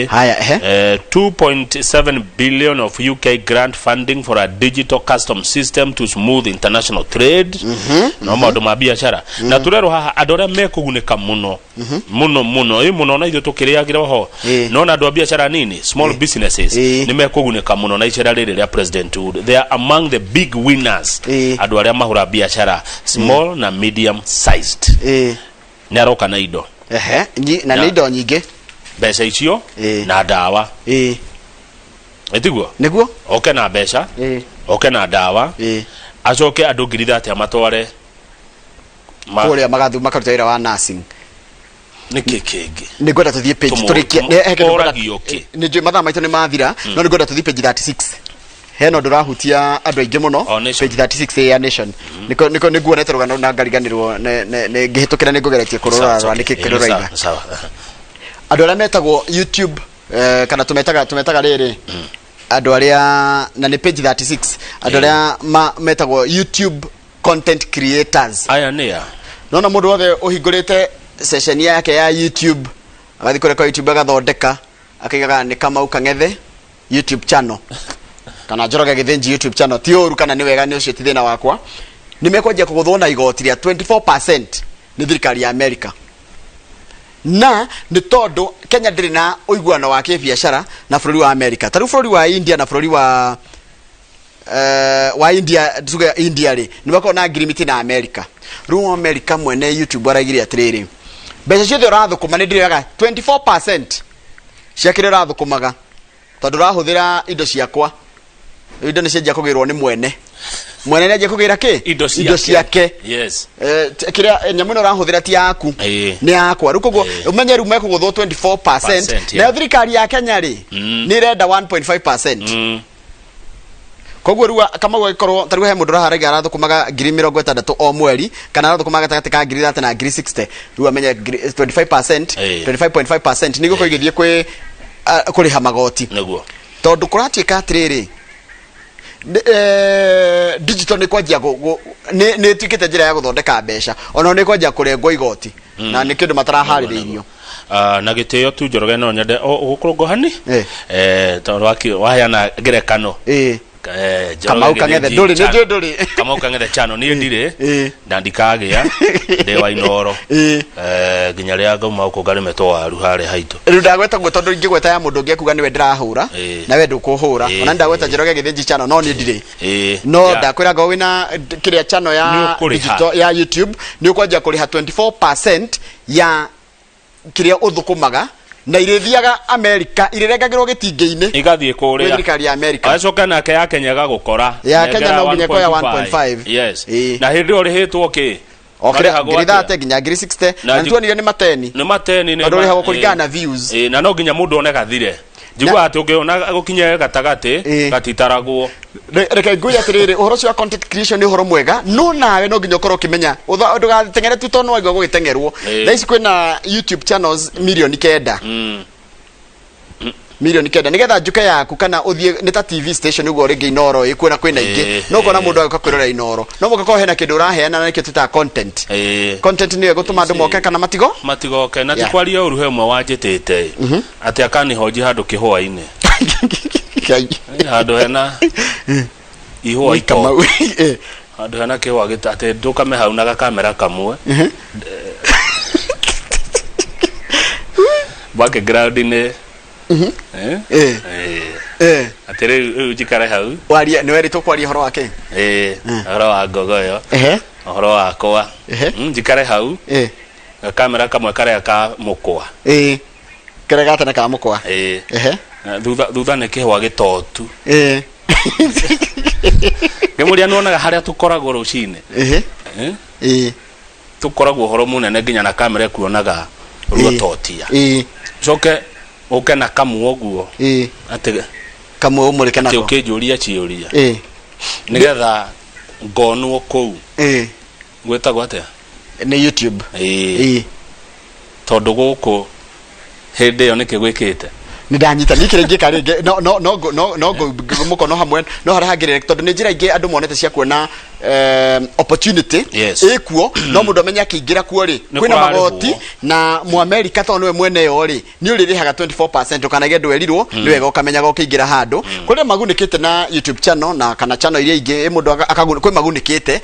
Haya, ehe. 2.7 billion of UK grant funding for a digital custom system to smooth international trade. No maũndũ ma biacara na tũrerwo haha andũ arĩa mekũgunĩka mũno mũno mũno, ĩ mũno, na ithuĩ tũkĩrĩagĩra ho, no na andũ a biacara nini, small businesses, nĩ mekũgunĩka mũno na icera rĩrĩ rĩa President Uhuru. They are among the big winners, andũ arĩa mahũra biacara small na medium sized. Nĩ aroka na indo. Ehe, na nĩ indo nyingĩ. Mbeca icio na ndawa. Ĩtiguo? Nĩguo. Oke na mbeca, oke na ndawa, acoke andũ 30,000 amatware kũrĩa magathu makaruta wĩra wa nursing. Nĩkĩ kĩngĩ? Nĩ ngwenda tũthiĩ page tũrĩkie he kĩndũ ngwenda- Ũragio kĩ? Nĩ njũĩ mathaa maitũ nĩ mathira, no nĩ ngwenda tũthiĩ page 36, hena ũndũ ũrahutia andũ aingĩ mũno. O, Nation. Page 36 ya Nation, nĩko nĩguonete rũgano na ngariganĩrwo ngĩhĩtũkĩra nĩ ngũgeretie kũrora rora nĩkĩ kĩrĩa rũraiga. Sawa. Andũ arĩa metagwo YouTube, kana tumetaga rĩrĩ, andũ arĩa, na nĩ page 36, andũ arĩa metagwo YouTube content creators. Aya nĩ a? Nona mũndũ wothe ũhingũrĩte session yake ya YouTube, agathiĩ kũrĩa kwa YouTube, agathondeka, akaigaga nĩ Kamau Kang'ethe YouTube channel kana Njoroge Gĩthĩnji YouTube channel, ti ũru kana nĩ wega, nĩ ũcio ti thĩna wakwa, nĩ mekwanjia kũgũthwo na igoti rĩa 24% nĩ thirikari ya America, na nĩ tondũ Kenya ndĩrĩ na ũiguano wa kĩbiacara na bũrũri wa America. Ta rĩu bũrũri wa India na bũrũri wa India, tuge India rĩ, nĩ makoragwo na agreement na America. Rĩu America mwene YouTube araigire atĩrĩrĩ, mbeca ciothe ũrathũkũma nĩ ndĩrĩoyaga 24% cia kĩrĩa ũrathũkũmaga, tondũ ũrahũthĩra indo ciakwa. Rĩu indo nĩ cianjia kũgĩrwo nĩ mwene, mwene nĩ anjia kũgĩra kĩ? Indo ciake. Indo ciake. Yes. Kĩrĩa nyamũ ĩno ũrahũthĩra ti yaku, nĩ yakwa. Rĩu koguo ũmenye rĩu mekũgũthwo 24%. Percent, yeah. Nayo thirikari ya Kenya rĩ, nĩ ĩrenda 1.5%. Koguo rĩu Kamau agĩkorwo ta rĩu he mũndũ ũraharaiga arathũkũmaga 60,000 o mweri, kana arathũkũmaga gatagatĩ ka 30,000 na 60,000, rĩu amenye 25%, 25.5% nĩ gũkorwo igĩthiĩ kwĩ kũrĩha magoti. Nĩguo. Tondũ kũratuĩka atĩrĩrĩ, digital nĩ kwanjia nĩ ĩtuĩkĩte njĩra ya gũthondeka mbeca, ona nĩ kwanjia kũrengwo igoti, na nĩ kĩndũ mataraharĩrĩirio. Na gĩtĩo tu, Njoroge, no nyende gũkũrũngo hani, tondũ waheana ngerekano. Njoroge Kamau Kang'ethe Gĩthĩnji ndũrĩ, nĩ channel. njũĩ ndũrĩ. Kamau Kang'ethe channel niĩ ndirĩ na ndikagĩa, ndĩ wa Inoro, nginya rĩrĩa ngauma gũkũ ngarĩmetwo waru harĩa haitũ. Rĩu ndagweta guo tondũ ingĩgweta ya mũndũ ũngĩ ekuga nĩwe ndĩrahũra, na we ndũkũhũra. Ona ndagweta Njoroge Gĩthĩnji channel, no niĩ ndirĩ. No ndakwĩra ngo wĩna kĩrĩa channel ya Nĩ ũkũrĩha. digital ya YouTube, nĩ ũkwanjia kũrĩha 24% ya kĩrĩa ũthũkũmaga, na irĩthiaga America, irĩrengagĩrwo gĩtingĩ-inĩ igathiĩ gwĩ kũrĩa thirikari ya America. Acoka nake ya Kenya gagũkora. Ya Kenya Nengera no nginya ĩkoya 1.5. 1.5. Yes, na hĩndĩ ĩyo ũrĩhĩtwo kĩ? O kĩrĩa Marĩhagwo ngiri atĩa? thate nginya 60,000. Na Na nĩtuonire nĩ mateni. Nĩ mateni nĩ Tondũ ũrĩhagwo kũringana na views. Ĩ, na no nginya mũndũ one gathire, njiguaga atĩ ũngĩona gũkinya gatagatĩ gatitaragwo. Reke ngwĩre atĩrĩrĩ, ũhoro ũcio wa content creation nĩ ũhoro mwega, no nawe no nginya ũkorwo ũkĩmenya ndũgateng'ere tu tondũ nĩwaigua gũgĩteng'erwo. Thaa ici kwĩna YouTube channels 9,000,000. 9,000,000 nĩgetha njuke yaku kana ũthiĩ nĩ ta TV station ũguo rĩngĩ Inoro ĩ kuona kwĩna ingĩ, no ũkona mũndũ agĩũka kwĩrorera Inoro no mũhaka korwo hena kĩndũ ũraheana na nĩkĩo twĩtaga content. Content nĩyo ĩgũtũma andũ moke kana matigo matigoke na ti kwaria ũru, he ũmwe wanjĩtĩte atĩ akanihoji handũ kĩhũa-inĩ. Ngai. Handũ hena ihũa Nĩ Kamau. ito handũ hena kĩhũa atĩ ndũkame hau na gakamera kamwe background-inĩ. Eh? Atĩ rĩu njikare hau. Warie nĩ werĩtwo kwaria ũhoro wake. Ũhoro wa ngogoyo, ũhoro wakwa. Njikare hau gakamera kamwe karĩa ka mũkwa. Kĩrĩa gatene ka mũkwa. Na thutha nĩ kĩhũa gĩtotu. Ngĩmũria nĩwonaga harĩa tũkoragwo rũcinĩ? Eh? Tũkoragwo ũhoro mũnene nginya na kamera ĩkuonaga ruototia. Coke ũke na kamwe ũguo atĩ kamwe ũmũrĩke atĩ nako. Ũkĩnjũria ciũria nĩgetha ngonwo kũu. Gwĩtagwo atĩa? Nĩ YouTube. Tondũ gũkũ hĩndĩ ĩyo nĩkĩ gwĩkĩte? Nĩ ndanyita niĩ kĩrĩa ingĩka rĩngĩ no no no ngũ- no no ngũ- mũkono hamwe no harĩa hangĩrĩre tondũ nĩ njĩra ingĩ andũ monete cia kuona opportunity ĩkuo, no mũndũ amenye akĩingĩra kuo rĩ Nĩ kwĩna kũrarĩhwo. magoti na Mũamerika tondũ nĩwe mwene yo rĩ nĩ ũrĩrĩhaga 24%. Ndũkanage ndwerirwo. Nĩ wega ũkamenyaga ũkĩingĩra handũ kũrĩa magunĩkĩte na YouTube channel na kana channel iria ingĩ ĩ mũndũ kwĩ magunĩkĩte.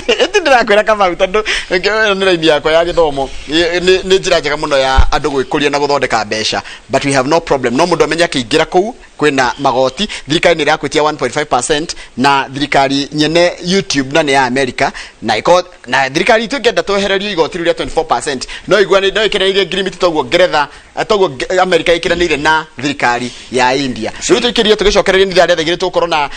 Ĩndĩ ndĩrakwĩra Kamau tondũ ĩyo nĩ raini yakwa ya gĩthomo. Nĩ njĩra njega mũno ya andũ gwĩkũria na gũthondeka mbeca, but we have no problem no mũndũ amenye akĩingĩra kũu kwĩna magoti. Thirikari nĩ ĩrakwĩtia 1.5% na thirikari nyene YouTube na nĩ ya America na ĩkorwo na thirikari itũ ĩngĩenda twehererio igoti rĩu rĩa 24% no iguane no ĩkĩranĩire ngirimiti toguo Ngeretha toguo America ĩkĩranĩire na thirikari ya India. Rĩu tũikĩrie tũgĩcokereria nĩ ithaa rĩa 2:00 tũgũkorwo na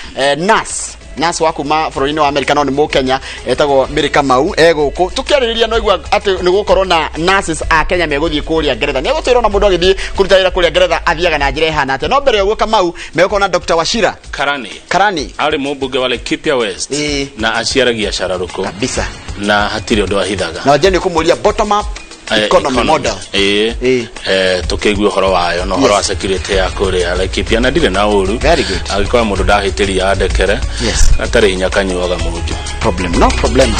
nurse wa kuma bũrũri-inĩ wa America no nĩ Mũkenya etagwo Mary Kamau e gũkũ tũkĩarĩrĩria no igua atĩ nĩ gũkorwo na nurses a Kenya megũthiĩ kũrĩa Ngeretha. Nĩ egũtwĩra ona mũndũ agĩthiĩ kũruta wĩra kũrĩa Ngeretha athiaga na njĩra ĩhana atĩa. No mbere ya ũguo Kamau megũkorwo na Dr. Wachira Karani. Karani. Arĩ mũmbunge wa Laikipia West na aciaragia cararũkũ kabisa na hatirĩ ũndũ ahithaga. Na nje nĩ kũmũria bottom up economy model. Tũkĩigua ũhoro wayo na ũhoro wa security ya kũrĩa Laikipia na ndirĩ na ũru. Very good. Angĩkorwo mũndũ ndahĩtĩria andekere. Gatarĩ hinya kanyuaga munju. Problem no problema.